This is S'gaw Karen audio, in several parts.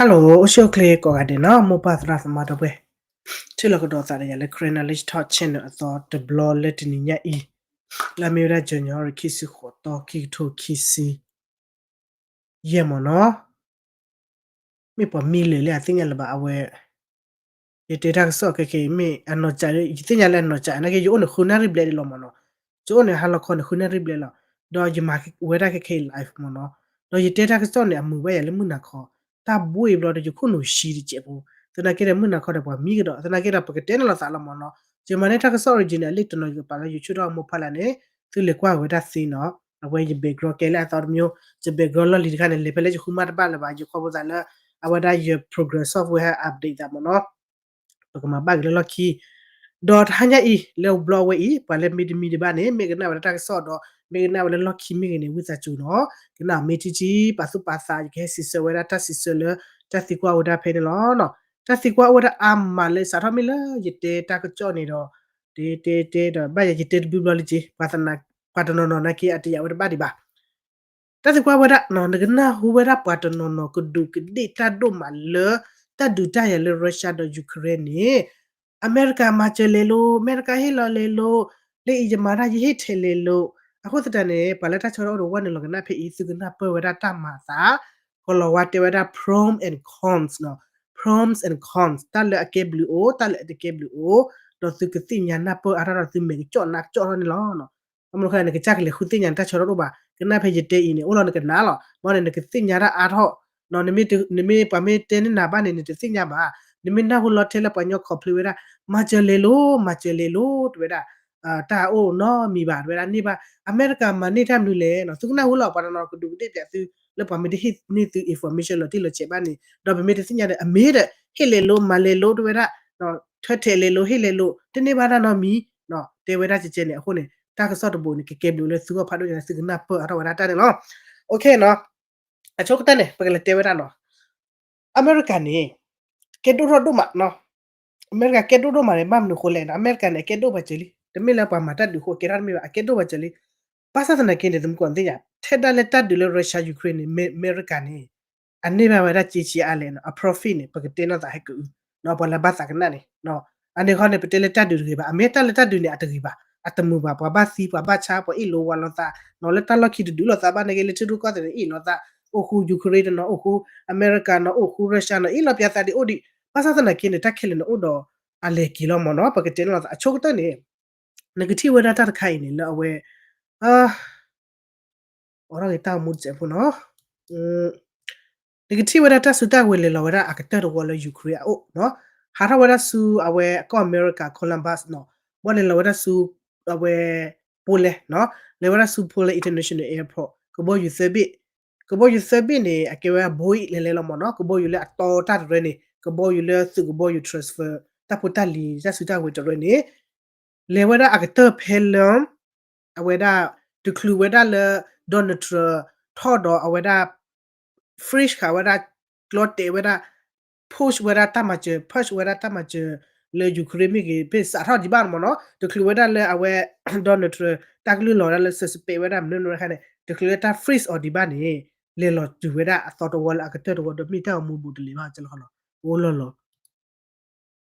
Hello အိၣ်ဆူၣ်အိၣ်ချ့ကိးဂၤဒဲးနီၤ မိၢ်ပၢ်သရၣ်သမါဒီပုၢ်ဝဲၢ်, ထံၣ်လိာ်ကဒီးသးဒီးယၤလၢ Karen Knowledge Talk Channel အသီတဘျီလၢတနံၤညါအံၤ, လၢအမ့ၢ်ဝဲဒၣ် January ခံဆံဃိးသီ ခံကထိခံဆံယဲၢ်မ့ၢ်နီၤ. မ့ၢ်ပှၤမံလၢာ်လၢအသ့ၣ်ညါလၢၤဘၣ်အဝဲ, ယတဲတၢ်ကစီၣ်ခဲခဲအံၤ မ့ၢ်အနီၢ်ကစၢ် ယသ့ၣ်ညါလၢအနီၢ်ကစၢ် နာ်က့ ယအိၣ်န့ၣ်ဃုနၣ်ရံၣ်ဘျဲၣ်ဒံးလီၤမ့ၢ်နီၤ. ယအိၣ်န့ၣ်ဟါလီၤခီန့ၣ်ဃုနၣ်ရံၣ်ဘျဲၣ်လီၤ. ဒီးယမၤဝဲဒၣ်ခဲခဲအံၤ live မ့ၢ်နီၤ. ဒီးယတဲတၢ်ကစီၣ်န့ၣ် အမုာ်ဘၣ်ယၤလၢမုၢ်နၤခီ, တၢ်ဘှ့ၣ်ဘျီဒီးယခိၣ်နူာ်ဆံတစဲးဖိ, သနာ်က့ဒီးမုၢ်နၤခီဒီးပှၤမံကဒီး သနာ်က့ဒီးပကတဲန့ၣ်လီၤသးလီၤမ့ၢ်နီၤ. ယမၤန့ၢ်တၢ်ကစီၣ် original အလံာ်တနီၤ ယကပာ်လၢ YouTube ဒီးမိၢ်ဖးလၢ်န့ၣ်, သုလဲၤကွၢ်ဝဲဒၣ်သ့နီၤ. အဝဲယ background ကဲလၢအသီတမံၤ, ယ background လီၢ်လံၤတခါန့ၣ် လဲၤဖဲလၢယဃုမၤတဘၣ်လၢၤဘၣ် ယခီဖိသးလၢ အဝဲဒၣ်ယ Microsoft Word update သးမ့ၢ်နီၤ. ပကမၤဘၣ်က့ၤလၢလီၢ်ခံ, ဒီးတဟါညါအံၤ လၢဘျီဝဲအံၤ ပှၤလၢမ့ၢ်တမံဒံးဘၣ်န့ၣ် မ့ၢ်ကနၣ်ဝဲဒၣ်တၢ်ကစီၣ်ဒီး မ့ၢ်ကနၣ်ဝဲလၢလီၢ်ခံမ့ၢ်ဂ့ၤန့ၣ် ဝံသးစူၤနီၤ, ကနၣ်မ့ၢ်ထံထံ ပာ်သူၣ်ပာ်သး ယကဟဲစံးဆၢဝဲဒၣ်တၢ်စံးဆၢလၢ တၢ်သံကွၢ်အိၣ်ဝဲဒၣ်ဖဲန့ၣ်လီၤ. တၢ်သံကွၢ်အိၣ်ဝဲဒၣ်အါမးလၢစးထီၣ်မ့ၢ်လၢယတဲတၢ်ကစီၣ်န့ၣ်ဒီး တဲတဲတဲဒီး ဘၣ်ယၤယတဲတဘျုးဘျီလံက့ ပှၤတနီၤနီၤ နာ်က့အတယာ်ဝဲတဘၣ်ဒံးဘၣ်. တၢ်သံကွၢ်ဝဲဒၣ် နကနၢ်ဟူဝဲဒၣ်ပှၤတနီၤနီၤ ကဒူးကဒ့ၣ်တၢ်ဒိၣ်မးလၢ တၢ်ဒုးတၢ်ယၤလၢ Russia ဒီး Ukraine န့ၣ်, အမဲရကၤမၤစၢၤလဲၤလိၤ, အမဲရကၤဟ့ၣ်လီၤလဲၤလိၤ, လၢအံၤယမၤတၢ်ယဟ့ၣ်ထဲလဲၤလိၤ. အဃိသတးန့ၣ် ပှၤလၢတၢ်ဆၢထၢၣ်အိၣ်ဒီးဝဲန့ၣ်လီၤ ကနၣ်ဖဲအံၤ သုကနၢ်ပၢၢ်ဝဲဒၣ်တၢ်မၤအသး, ကလီၤဝါတဲဝဲဒၣ် pros and cons နီၤ, pros and cons တၢ်လၢအကဲဘျုးအိၣ် တၢ်လၢအတကဲဘျုးအိၣ်, ဒီးသုကသ့ၣ်ညါနၢ်ပၢၢ်အါထီၣ်ဒီးသုမဲာ်ကကၠီၣ်နါကကၠီၣ်ထီၣ်န့ၣ်လီၤ. အမနုၤဃိ နကစၢ်ကလဲၤဃုသ့ၣ်ညါနတၢ်ဆၢထၢၣ်တအိၣ်ဘၣ်, ကနၣ်ဖဲယတဲအံၤန့ၣ် အိၣ်လီၤနကနၣ်လီၤ, ဘၣ်န့ၣ် နကသ့ၣ်ညါတၢ်အါထီၣ်, နမ့ၢ်ပှၤမ့ၢ်တဲန့ၢ်နၤဘၣ်န့ၣ် နတသ့ၣ်ညါဘၣ်, နမ့ၢ်နၢ်ဟူလီၤထဲလၢပှၤညီ complain ဝဲဒၣ် မၤစၢၤလဲၤလိၤ မၤစၢၤလဲၤလိၤ တဝဲဒၣ် တၢ်အိၣ်နီတမံၤဘၣ် တဝဲဒၣ်န့ၣ်ဘၣ်, အမဲရကၤမၤန့ၢ်တၢ်မနုၤလဲၣ်နီၤ, သုကနၢ်ဟူလီၤ ပှၤတနီၤကဒူးကဒ့ၣ်ပၠးသု လၢပှၤမ့ၢ်တဟ့ၣ်န့ၢ်သု information လီၤတံၢ်လီၤဆဲးဘၣ်န့ၣ် ဒီးပမ့ၢ်တသ့ၣ်ညါဒီး အမ့ၢ်ဒီး ဟ့ၣ်လဲၤလိၤ မၤလဲၤလိၤ တဝဲဒၣ် ထၢထဲလဲၤလိၤ ဟ့ၣ်လဲၤလိၤ တန့ၢ်ဘၣ်တၢ်နီတမံၤ တဲဝဲဒၣ်ကဲကဲန့ၣ် အဃိန့ၣ် တၢ်ကစီၣ်တဘိန့ၣ် ကကဲဘျုးလၢသုဂီၢ်ဖးဒိၣ်ညါ သုကနၢ်ပၢၢ်အါထီၣ်ဝဲဒၣ်တၢ်န့ၣ်လီၤ. အဆိကတၢၢ်န့ၣ် ပကလဲၤတဲဝဲဒၣ်နီၤ, အမဲရကၤန့ၣ် ကဲဒိၣ်ထီၣ်ဒိၣ်မးနီၤ, အမဲရကၤကဲဒိၣ်ဒိၣ်မးန့ၣ် ဘၣ်မနုၤဃိလဲၣ်နီၤ, အမဲရကၤန့ၣ် အကဲဒိၣ်ပှၤစၢၤလံ, တမ့ၢ်လၢပှၤမၤတၢ်ဒုးအဃိကဲထီၣ်တမ့ၢ်ဘၣ်, အကဲဒိၣ်ပှၤစၢၤလံ. ဘၣ်ဆၣ်သနာ်က့န့ၣ် သမူကီၢ်သ့ၣ်ညါ ထဲဒၣ်လၢတၢ်ဒုးလၢ Russia Ukraine န့ၣ် အမဲရကၤန့ၣ် အန့ၢ်ဘၣ်ဝဲဒၣ်က့က့အါလဲၣ်နီၤ, အ profit န့ၣ် ပကတဲနီၢ်သးဟဲကအု, ပှၤလၢဘၣ်သးကနၣ်န့ၣ် အန့ၣ်ခီန့ၣ် ပတဲလၢတၢ်ဒုးတဂ့ၤဘၣ်, အမ့ၢ်တၢ်လၢတၢ်ဒုးန့ၣ် အတဂ့ၤဘၣ်, အတမုာ်ဘၣ်, ပှၤဘၣ်သံ ပှၤဘၣ်ဆါ ပှၤအ့ၣ်လိာ်ဝါလိာ်သး, လၢတၢ်လီၢ်ခံတဒုးလိာ်သးဘၣ်နာ်က့ လၢထံရူၢ်ကီၢ်သဲးန့ၣ် အ့ၣ်လိာ်သး, အိၣ်ဃူ Ukraine တနီၤ, အိၣ်ဃူ အမဲရကၤနီၤ, အိၣ်ဃူ Russia နီၤ, အ့ၣ်လိာ်ပၠးသးဒ်အိၣ်ဒံး, ဘၣ်ဆၣ်သနာ်က့န့ၣ် တၢ်ခဲလၢာ်န့ၣ်အိၣ်ဒီး အလဲၤက့ၤလီၤမ့ၢ်နီၤ, ပကတဲန့ၣ်လီၤသး အဆိကတၢၢ်န့ၣ် နကထံၣ်ဝဲဒၣ်တၢ်တခါအံၤန့ၣ် လၢအဝဲ အိးထီၣ်က့ၤတၢ်အိၣ်မူတစဲးဖိနီၤ, နကထံၣ်ဝဲဒၣ်တၢ်စုတၢ်ဝဲၤလဲၤလီၤဝဲဒၣ်အကတၢၢ်တဝီလၢ Ukraine အအိၣ်နီၤ, ဟးထီၣ်ဝဲဒၣ်ဆူအဝဲကီၢ်အမဲရကၤ Columbus နီၤ, ဘၣ်လဲၤလီၤဝဲဒၣ်ဆူ အဝဲ Poland နီၤ, လဲၤဝဲဒၣ်ဆူ Poland International Airport ကဘီယူၤသၢဘ့ၣ်, ကဘီယူၤသၢဘ့ၣ်န့ၣ် အကဲဝဲ Boeing လဲၤလဲၤလီၤမ့ၢ်နီၤ, ကဘီယူၤလၢအတီတၢ်တရၢန့ၣ် ကဘီယူၤလၢသုးကဘီယူၤ transfer တၢ်ဖိတၢ်လံၤ တၢ်စုတၢ်ဝဲၤတရၢန့ၣ် လဲၤဝဲဒၣ်အကတၢၢ်ဖဲလၢ အဝဲဒၣ် တချုးဝဲဒၣ်လၢ Donald Trump ထီၣ်ဒီးအဝဲဒၣ် freeze ဃာ်ဝဲဒၣ် ကျီတဲာ်ဝဲဒၣ် push ဝဲဒၣ်တၢ်မၤစၢၤ push ဝဲဒၣ်တၢ်မၤစၢၤလၢ Ukraine မ့ၢ်ဂ့ၤ ဖဲစးထီၣ်ဒံးဘၣ်မ့ၢ်နီၤ, တချုးဝဲဒၣ်လၢအဝဲ Donald Trump တၢ်ကလုၢ်လီၤဝဲဒၣ်လၢ suspend ဝဲဒၣ်မနုၤမနုၤတခါန့ၣ် တချုးလၢတၢ် freeze အီၤဒံးဘၣ်န့ၣ် လဲၤလီၤတုၤဝဲဒၣ်အသီတဝီလၢအကတၢၢ်တဝီဒီးမ့ၢ်တၢ်အိၣ်မူဘူးတလ့ၤဘၣ်ကလီလီၤ,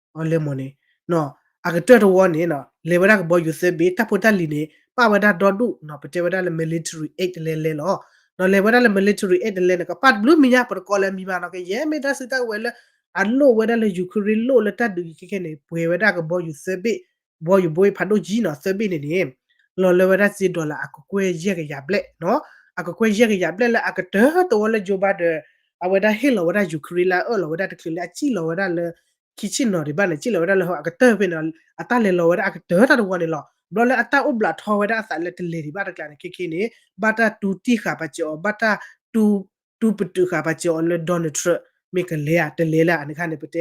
အိၣ်လီၤလီၤ အီၤလဲၣ်မ့ၢ်န့ၣ် အကတၢၢ်တဝီန့ၣ် လဲၤဝဲဒၣ်ကဘီယူၤသၢဘ့ၣ် တၢ်ဖိတၢ်လံၤန့ၣ် ပာ်ဝဲဒၣ်ဒီဒူၣ် ပတဲဝဲဒၣ်လၢ military aid တလဲလဲလီၤ. ဒီးလဲၤဝဲဒၣ်လၢ military aid တလဲန့ၣ် ကပာ်တဘျုးမံၤညါ ပတကိးလၢမံၤဘၣ်နီၤ ကယဲၢ်မ့ၢ်တၢ်စုတၢ်ဝဲၤလၢ အလိၣ်ဝဲဒၣ်လၢ Ukraine လိၣ်လၢတၢ်ဒုးအံၤခဲခဲန့ၣ် ပှဲၤဝဲဒၣ်ကဘီယူၤသၢဘ့ၣ် ကဘီယူၤဘိဖးဒိၣ်ကံနီၤ သၢဘ့ၣ်န့ၣ်န့ၣ် လီၤလၢဝဲဒၣ်စ့ dollar အကကွဲၢ်ယဲၢ်ကယၤဘျဲၣ်နီၤ အကကွဲၢ်ယဲၢ်ကယၤဘျဲၣ်လၢအကတၢၢ်တဝီလၢ Joe Biden အဝဲဒၣ်ဟ့ၣ်လီၤဝဲဒၣ် Ukraine လၢအအၢၣ်လီၤဝဲဒၣ်တချုးလၢအစံၣ်လီၤဝဲဒၣ်လၢ ခံဆံနီၤဒံးဘၣ်န့ၣ် စံၣ်လီၤဝဲဒၣ်လၢအကတၢၢ်ဖဲန့ၣ် အတၢ်လဲၤလီၤဝဲဒၣ်အကတၢၢ်တၢ်တဝီန့ၣ်လီၤ. ဘျီလၢအတၢ်အိၣ်ဘျးထီဝဲဒၣ်အသးလၢတလဲၤဒံးဘၣ်တကျါန့ၣ် ခဲခဲန့ၣ် ဘၣ်တၢ်တူၢ်တံၢ်ဃာ်ပာ်စၢၤအီၤ ဘၣ်တၢ်တူၢ် တူၢ်ပတုာ်ဃာ်ပာ်စၢၤအီၤလၢ Donald Trump မ့ၢ်ကလဲၤဧါ တလဲၤလၢအန့ၣ်ခါန့ၣ် ပတ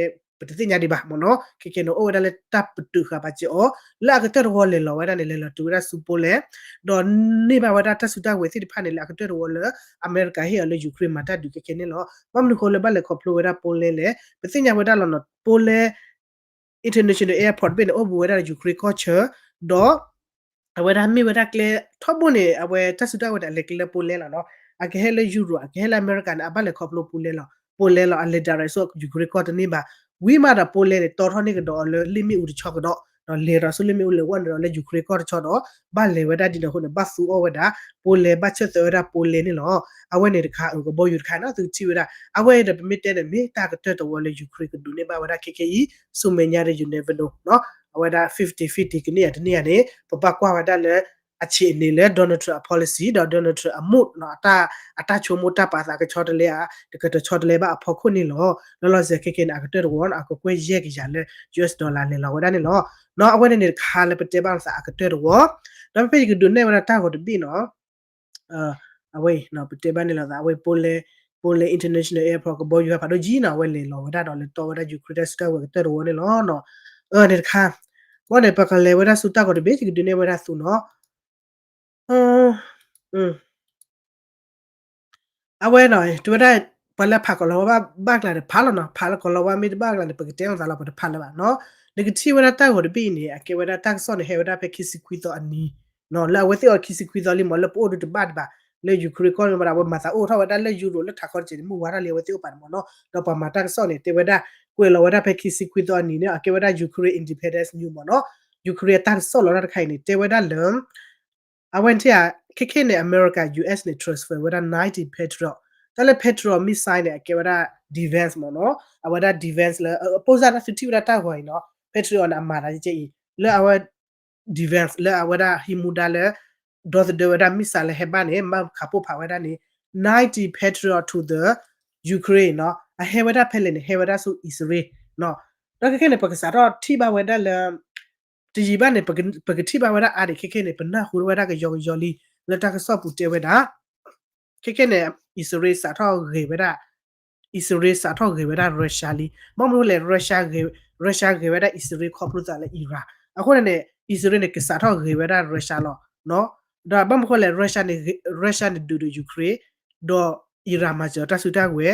သ့ၣ်ညါဒံးဘၣ်မ့ၢ်နီၤ. ခဲခဲန့ၣ် အိၣ်ဝဲဒၣ်လၢတၢ်ပတုာ်ဃာ်ပာ်စၢၤအီၤ လၢအကတၢၢ်တဝီလဲၤလီၤဝဲဒၣ်န့ၣ် လဲၤလီၤတုၤဝဲဒၣ်ဆူ Poland ဒီးန့ၢ်ဘၣ်ဝဲဒၣ်တၢ်စုတၢ်ဝဲၤသ့ၣ်တဖၣ်န့ၣ် လၢအကတၢၢ်တဝီလၢ အမဲရကၤဟ့ၣ်အီၤလၢ Ukraine မၤတၢ်ဒုးခဲခဲန့ၣ်လီၤ. ဘၣ်မနုၤဃိလၢဘၣ်လဲၤခီဖျိဝဲဒၣ် Poland လဲၣ် ပသ့ၣ်ညါဝဲဒၣ်လီၤနီၤ Poland International Airport တဘ့ၣ်န့ၣ် အိၣ်ဘူးဝဲဒၣ်လၢ Ukraine ကီၢ်ဆၢ ဒီး အဝဲဒၣ်မ့ၢ်ဝဲဒၣ်ကျဲထီဘိန့ၣ် အဝဲတၢ်စုတၢ်ဝဲၤတၢ်လဲၤကျဲလၢ Poland လီၤနီၤ. အကဟဲလၢ Europe အကဟဲလၢအမဲရကၤန့ၣ် အဘၣ်လဲၤခီဖျိ Poland လီၤ. Poland လီၤ အလဲၤ direct ဆူ Ukraine ကီၢ်တန့ၢ်ဘၣ်. ဝံၤမးဒီး Poland န့ၣ် တီထီၣ်န့ၢ်ကဒီးအီၤလၢ လ့ၣ်မ့ၣ်အူတဆီကဒီး, ဒီးလဲၤဒီးဆူလ့ၣ်မ့ၣ်အူလဲၤဝဲန့ၣ်ဒီးလၢ Ukraine ကီၢ်တဆီဒီး ဘၣ်လဲၤဝဲဒၣ်ဒ်န့ၣ်အဃိန့ၣ် ဘၣ်သူအီၣ်ဝဲဒၣ် Poland ဘၣ်ဆၢၣ်သၢဝဲဒၣ် Poland န့ၣ်လီၤ. အဝဲန့ၣ်တခါ အကဘီယူၤတခါနီၤ သုကထံၣ်ဝဲဒၣ် အဝဲဒီးပမ့ၢ်တဲန့ၣ် မ့ၢ်တၢ်ကတၢၢ်တဝီလၢ Ukraine ကဒုးန့ၢ်ဘၣ်ဝဲဒၣ်ခဲခဲအံၤ ဆူမဲာ်ညါဒီး you never know နီၤ အဝဲဒၣ် fifty fifty ကန့ၢ်ယၤတန့ၢ်ယၤန့ၣ် ပဘၣ်ကွၢ်ဝဲဒၣ်လၢ အဆံးအန့ၣ်လၢ Donald Trump အ policy ဒီး Donald Trump အ move နီၤ အတၢ်ဆိကမိၣ်တၢ်ပာ်သးကဆီတလဲဧါ တကတၢၢ်ဆီတလဲဘၣ်အဖီခိၣ်န့ၣ်လီၤ. လီၤလီၤဆဲးခဲကဲန့ၣ် အကတၢၢ်တဝီနီၤ အကကွဲၢ်ယဲၢ်ကယၤလၢ US dollar လဲၤလီၤဝဲဒၣ်န့ၣ်လီၤ. နီၤ အဝဲန့ၣ်န့ၣ်တခါလၢပတဲဘၣ်သးအကတၢၢ်တဝီ, ဒီးဖဲယကဒုးနဲၣ်ဝဲဒၣ်တၢ်ဂီၤတဘ့ၣ်နီၤ အဝဲအံၤ ပတဲဘၣ်န့ၣ်လီၤသး အဝဲ Poland, Poland International Airport ကဘီယူၤဟးဖးဒိၣ်ကံနီၤ အဝဲလဲၤလီၤဝဲဒၣ်ဒီးလဲၤတီဝဲဒၣ် Ukraine တၢ်စုတၢ်ဝဲၤကတၢၢ်တဝီန့ၣ်လီၤ. အန့ၣ်တခါ ဝဲန့ၣ် ပကလဲၤဝဲဒၣ်ဆူတၢ်ဂီၤတဘ့ၣ် ယကဒုးနဲၣ်ဝဲဒၣ်သူနီၤ အဝဲနီၤ တဲဝဲဒၣ် ပှၤလၢဖးကီၤလၤဝါဘၣ်ကျါန့ၣ် ဖးလီၤနီၤ ဖးလၢကီၤလၤဝါမ့ၢ်တဘၣ်ကျါန့ၣ် ပကတဲအီၤသးလီၤ ပတဖးလၢၤဘၣ်နီၤ. နကထံၣ်ဝဲဒၣ်တၢ်ဂီၤတဘ့ၣ်အံၤန့ၣ် အကဲဝဲဒၣ်တၢ်ကစီၣ်န့ၣ် ဟဲဝဲဒၣ်ဖဲခံဆံခွံသီအနံၤ လၢအဝဲသ့ၣ်အီၤခံဆံခွံသီလံမ့ၢ် လၢပအိၣ်ဒုးတဘၣ်ဒံးဘၣ် လၢ Ukraine ကီၢ်န့ၣ်မ့ၢ်ဒၣ် အဝဲမၤသးအိၣ်ထီၣ်ဝဲဒၣ်လၢ Europe လၢထးခီတစဲးန့ၣ် မုၢ်ဝါထီၣ်လံအဝဲသ့ၣ်အိၣ်ပာ်န့ၣ်မ့ၢ်နီၤ ဒီးပှၤမၤတၢ်ကစီၣ်န့ၣ် တဲဝဲဒၣ် ကွဲးလီၤဝဲဒၣ်ဖဲခံဆံခွံသီအနံၤန့ၣ် အကဲဝဲဒၣ် Ukraine Independence News မ့ၢ်နီၤ Ukraine အတၢ်ကစီၣ်လီၤတၢ်တခါအံၤန့ၣ် တဲဝဲဒၣ်လၢ အဝဲန့ၣ် ခဲခဲန့ၣ် အမဲရကၤ US န့ၣ် transfer ဝဲဒၣ် ninety Patriot တၢ်လၢ Patriot missile န့ၣ် အကဲဝဲဒၣ် defense မ့ၢ်နီၤ အဝဲဒၣ် defense လၢ အပိၢ်စၢ်တၢ်သုထံၣ်ဝဲဒၣ်တၢ်ဂီၤအံၤနီၤ Patriot န့ၣ် အမၤတၢ်ကဲအံၤ လၢအဝဲ defense လၢအဝဲဒၣ်ဟံးမူဒါလၢ ဒီသဒၢဝဲဒၣ် missile လၢဟဲဘၣ်န့ၣ် မၤခးပိၢ်ဖးဝဲဒၣ်န့ၣ် ninety Patriot to the Ukraine နီၤ အဟဲဝဲဒၣ်ဖဲလဲၣ်န့ၣ် ဟဲဝဲဒၣ်ဆူအံၣ်စရ့လးနီၤ ဒီးခဲခဲန့ၣ် ပကစးထီၣ်ထံၣ်ဘၣ်ဝဲဒၣ်လၢ တယံာ်ဘၣ်န့ၣ် ပကထံၣ်ဘၣ်ဝဲဒၣ်အါန့ၣ် ခဲခဲန့ၣ် ပနၢ်ဟူဝဲဒၣ်ကယီကယီလံ လၢတၢ်ကစီၣ်ပူၤတဲဝဲဒၣ် ခဲခဲန့ၣ် အံၣ်စရ့လးစးထီၣ်ဂဲၤဝဲဒၣ် အံၣ်စရ့လးစးထီၣ်ဂဲၤဝဲဒၣ် Russia လံ ဘၣ်မနုၤလဲၣ် Russia ဂဲၤဝဲဒၣ်အံၣ်စရ့လးခီဖျိသးလၢ Iran အဃိန့ၣ်န့ၣ် အံၣ်စရ့လးန့ၣ် ကစးထီၣ်ဂဲၤဝဲဒၣ် Russia လီၤ ဒီးဘၣ်မနုၤဃိလဲၣ် Russia န့ၣ် Russia န့ၣ်ဒုးဒီး Ukraine ဒီး Iran မၤစၢၤတၢ်စုတၢ်ဝဲၤ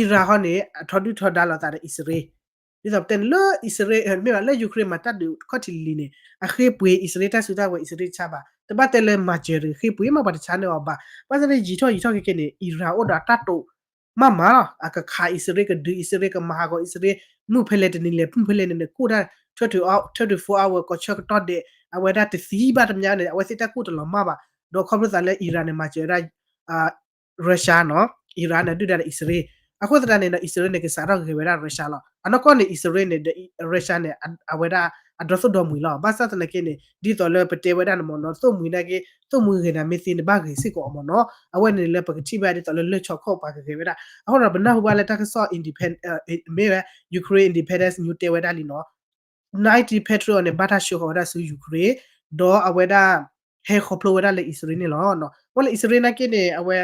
Iran ဟီန့ၣ် အထီဒုၣ်ထီဒါလိာ်သးဒီးအံၣ်စရ့လး ဒ်သိးပတဲန့ၣ်လၢအံၣ်စရ့လး မ့ၢ်ဘၣ်လၢ Ukraine မၤတၢ်ဒုးခီၣ်ထံးလံၤန့ၣ် အဃ့ပှ့ၤအံၣ်စရ့လးတၢ်စုတၢ်ဝဲၤ အံၣ်စရ့လးတဆါဘၣ် တဘၣ်တဲလၢမၤစၢၤတဂ့ၤ ဃ့ပှ့ၤမး ပှၤတဆါန့ၢ်အီၤဘၣ် ဘၣ်ဆၣ်န့ၣ်ယံာ်ထီၣ်ယံာ်ထီၣ်ခဲခဲန့ၣ် Iran အိၣ်ဒီးအတၢ်တိာ်မးမးလီၤ အကခးအံၣ်စရ့လး ကဒုးအံၣ်စရ့လး ကမၤဟးဂီၤအံၣ်စရ့လး မုၢ်ဖဲလဲၣ်တနံၤလဲၣ် မုၢ်ဖဲလဲၣ်န့ၣ် ကိၣ်တၢ် twenty-four hour ကိးဆၢကတီၢ်ဒဲး အဝဲဒၣ်တသံဘၣ်တမံၤန့ၣ် အဝဲသ့ၣ်တၢ်ကိၣ်တလီၤမၢ်ဘၣ် ဒီးခီဖျိသးလၢ Iran န့ၣ် မၤစၢၤဝဲဒၣ် Russia နီၤ Iran န့ၣ် ဒုၣ်ဒါဒီးအံၣ်စရ့လး အဃိသတးန့ၣ်ဒီး အံၣ်စရ့လးန့ၣ် ကစးထီၣ်ဂဲၤဝဲဒၣ် Russia လီၤ အနီၢ်ကီၢ်န့ၣ် အံၣ်စရ့လးန့ၣ်ဒီး Russia န့ၣ် အဝဲဒၣ် အဒီသိၣ်ဒီမှံၤလီၤ ဘၣ်ဆၣ်သနာ်က့န့ၣ် ဒ်သိးလၢပတဲဝဲဒၣ်န့ၣ်မ့ၢ်နီၤ သိၣ်မှံၤနာ်က့ သိၣ်မှံၤဂ့ၤနၤမ့ၢ်သ့န့ၣ် ဘၣ်ဂ့ၤစ့ၢ်ကီးအီၤမ့ၢ်နီၤ အဝဲန့ၣ်လၢပကထံၣ်ဘၣ်ဒ်သိးလၢလၢၢ်ဆီခီၣ်ပှၤကဂဲၤဝဲဒၣ် အဃိဒီး ပနၢ်ဟူဘၣ်လၢတၢ်ကစီၣ် independent မ့ၢ်ဝဲ Ukraine Independence News တဲဝဲဒၣ်လံနီၤ ninety Patriot န့ၣ် ဘၣ်တၢ်ဆှၢဃီၤဝဲဒၣ်ဆူ Ukraine ဒီးအဝဲဒၣ် ဟဲခီဖျိဝဲဒၣ်လၢအံၣ်စရ့လးန့ၣ်လီၤ အဝဲလၢအံၣ်စရ့လးနာ်က့န့ၣ် အဝဲ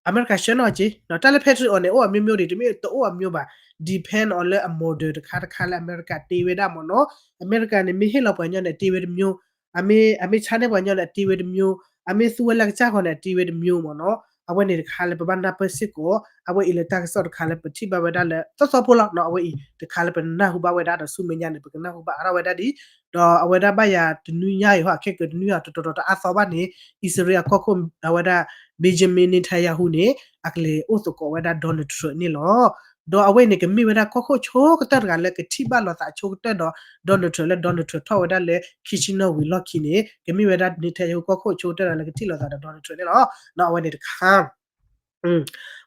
အမဲရကၤဆှၢနီၣ်က့ တၢ်လၢ Patriot န့ၣ် အိၣ်အမျိုးမျိုးဒံး တမ့ၢ်တအိၣ်အမျိုးဘၣ် depend on လၢအ model တခါတခါလၢအမဲရကၤတ့ဝဲဒၣ်မ့ၢ်နီၤ အမဲရကၤန့ၣ် မ့ၢ်ဟ့ၣ်လီၤပှၤညီန့ၣ် အတ့ဝဲတမျိုး အမ့ၢ် အမ့ၢ်ဆါန့ၢ်ပှၤညီန့ၣ် အတ့ဝဲတမျိုး အမ့ၢ်သူဝဲလၢကစၢ်ဃီန့ၣ် အတ့ဝဲတမျိုးမ့ၢ်နီၤ အဝဲန့ၣ်တခါလၢပဘၣ်နၢ်ပၢၢ်စ့ၢ်ကီး အဝဲအံၤလၢတၢ်ကစီၣ်တခါလၢပထံၣ်ဘၣ်ဝဲဒၣ်လၢ သီသီဖိလီၤနီၤ အဝဲအံၤတခါလၢပနၢ်ဟူဘၣ်ဝဲဒၣ်ဒီးဆူမဲာ်ညါန့ၣ် ပကနၢ်ဟူဘၣ်အါထီၣ်ဝဲဒၣ်ဒ် ဒီးအဝဲဒၣ်ဘၣ်ယၤတနွံညါအံၤဟီ ခဲကတနွံအံၤတတီၤတအါသီဘၣ်န့ၣ် အံၣ်စရ့လးအကီၢ်ခိၣ် အဝဲဒၣ် Benjamin Netanyahu န့ၣ် အကလဲၤအိၣ်သကိးဝဲဒၣ် Donald Trump န့ၣ်လီၤ ဒီးအဝဲန့ၣ် ကမ့ၢ်ဝဲဒၣ်ကီၢ်ခိၣ်ဆိကတၢၢ်တဂၤလၢကထံၣ်ဘၣ်လိာ်သးအဆိကတၢၢ်ဒီး Donald Trump လၢ Donald Trump ထီၣ်ဝဲဒၣ်လၢ Kitchener ဝံၤလီၢ်ခံန့ၣ် ကမ့ၢ်ဝဲဒၣ် Netanyahu ကီၢ်ခိၣ်ဆိကတၢၢ်တဂၤလၢကထံၣ်လိာ်သးဒီး Donald Trump န့ၣ်လီၤ အဝဲန့ၣ်တခါ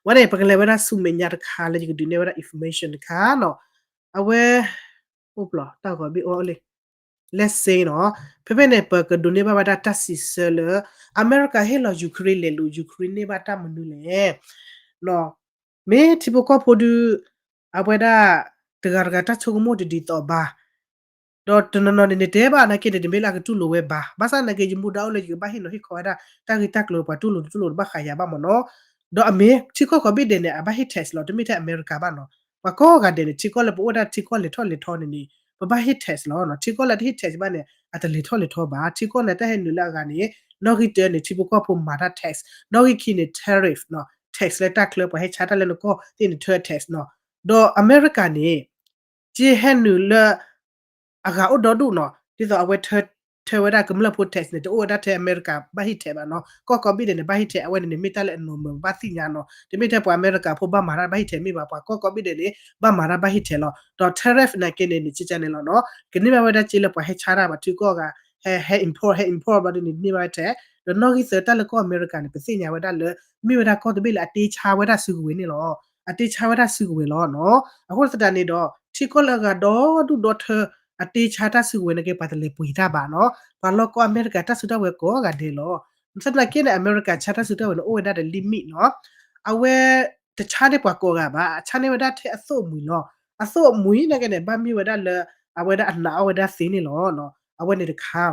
ဝဲန့ၣ်ပကလဲၤဝဲဒၣ်ဆူမဲာ်ညါတခါလၢယကဒုးနဲၣ်ဝဲဒၣ် information တခါနီၤ အဝဲ အိၣ်ဘျီ တၢ်ဂီၤဘ့ၣ်အီၤလံ Let's say နီၤ ဖဲဖဲန့ၣ် ပကဒိးန့ၢ်ဘၣ်ဝဲဒၣ်တၢ်စံးဆၢလၢ အမဲရကၤဟ့ၣ်လီၤ Ukraine လဲၤလူၤ Ukraine န့ၢ်ဘၣ်တၢ်မနုၤလဲၣ် မ့ၢ်ထံဖိကီၢ်ဖိဒုး အဝဲဒၣ် တဂၤတဂၤတၢ်ဆိကမိၣ်တဒ်သိးဘၣ် ဒီးတနီၤနီၤန့ၣ် နတဲဘၣ်နာ်က့န့ၣ် တမ့ၢ်လၢအကတူၢ်လိာ်ဝဲဘၣ် ဘၣ်ဆၣ်နာ်က့ ယမူဒါအိၣ်လၢယကဘၣ်ဟ့ၣ်နီၤဟ့ၣ်ခီဝဲဒၣ် တၢ်ဂ့ၢ်တၢ်ကျိၤပှၤတူၢ်လိာ်တတူၢ်လိာ်တဘၣ်ဃးယၤဘၣ်မ့ၢ်နီၤ ဒီးအမ့ၢ်ထံကီၢ်ကိးဘ့ၣ်ဒဲးန့ၣ် အဘၣ်ဟ့ၣ် tax လီၤ တမ့ၢ်ထဲအမဲရကၤဘၣ်နီၤ ပှၤကိးဂၤဒဲးန့ၣ် ထံကီၢ်လၢပအိၣ်ဝဲဒၣ်ထံကီၢ်လဲၤထီၣ်လဲၤထီန့ၣ်န့ၣ် ပဘၣ်ဟ့ၣ် tax လီၤ ထံကီၢ်လၢတဟ့ၣ် tax ဘၣ်န့ၣ် အတလဲၤထီၣ်လဲၤထီဘၣ် ထံကီၢ်လၢတဟ့ၣ် tax ဘၣ်န့ၣ် အနီၣ်ဂံၢ်တၢန့ၣ် ထံဖိကီၢ်ဖိမၤတၢ် tax နီၣ်ဂံၢ်ခံန့ၣ် tariff နီၤ tax လၢတၢ်ချၢပှၤဟဲဆါတၢ်လၢနကီၢ်သ့ၣ်န့ၣ် ထၢ tax နီၤ ဒီးအမဲရကၤန့ၣ် ကဟဲနုာ်လၢ အဂၤအိၣ်ဒီဒူၣ်နီၤ ဒ်သိးအဝဲထၢ ထၢဝဲဒၣ်ကမျၢၢ်ဖိ tax န့ၣ် တအိၣ်ဝဲဒၣ်ထဲအမဲရကၤဘၣ်ဟ့ၣ်ထဲးဘၣ်နီၤ. ကီၢ်ကိးဘ့ၣ်ဒဲးန့ၣ် ဘၣ်ဟ့ၣ်ထဲး, အဝဲန့ၣ်န့ၣ် မ့ၢ်တၢ်လၢအနီၢ်မၢၤဘၣ်သ့ၣ်ညါနီၤ. တမ့ၢ်ထဲပှၤအမဲရကၤဖိဘၣ်မၤတၢ်ဘၣ်ဟ့ၣ်ထဲးမ့ၢ်ဘၣ်, ပှၤကီၢ်ကိးဘ့ၣ်ဒဲးန့ၣ် ဘၣ်မၤတၢ်ဘၣ်ဟ့ၣ်ထဲးလီၤ. ဒီး tariff နာ်က့န့ၣ် န့ၣ်ကန့ၣ်လီၤနီၤ. ကန့ၢ်ဘၣ်ဝဲဒၣ်စ့လၢပှၤဟဲဆါတၢ်ဘၣ်ထုကီၢ်ဂၤ, ဟဲ ဟဲ import ဟဲ import ဘျီဒ်န့ၣ် န့ၢ်ဘၣ်ဝဲထဲး. ဒီးနီၣ်ဂံၢ်သၢတၢ်လၢကီၢ်အမဲရကၤန့ၣ် ပသ့ၣ်ညါဝဲဒၣ်လၢ မ့ၢ်ဝဲဒၣ်ကီၢ်တဘ့ၣ်လၢအတ့ဆါဝဲဒၣ်စုကဝဲၤန့ၣ်လီၤ. အတ့ဆါဝဲဒၣ်စုကဝဲၤလီၤနီၤ. အဃိသတးန့ၣ်ဒီး ထံကီၢ်လၢအဂၤဒီဒူၣ်ဒီထၢ အတ့ဆါတၢ်စုကဝဲၤနာ်က့ ပှၤတလဲၤပှ့ၤတၢ်ဘၣ်နီၤ. ပှၤလီၢ်ကီၢ်အမဲရကၤတၢ်စုတၢ်ဝဲၤကိးဂၤဒဲးလီၤ. သနာ်က့န့ၣ် အမဲရကၤဆါတၢ်စုတၢ်ဝဲၤန့ၣ် အိၣ်ဝဲဒၣ်ဒီး limit နီၤ. အဝဲ တဆါန့ၢ်ပှၤကိးဂၤဘၣ်, အဆါန့ၢ်ဝဲဒၣ်ထဲအသိၣ်အမှံၤလီၤ. အသိၣ်အမှံၤနာ်က့န့ၣ် ဘၣ်မ့ၢ်ဝဲဒၣ်လၢ အဝဲဒၣ်အနာ်အီၣ်ဝဲဒၣ်သ့န့ၣ်လီၤ. အဝဲန့ၣ်တခါ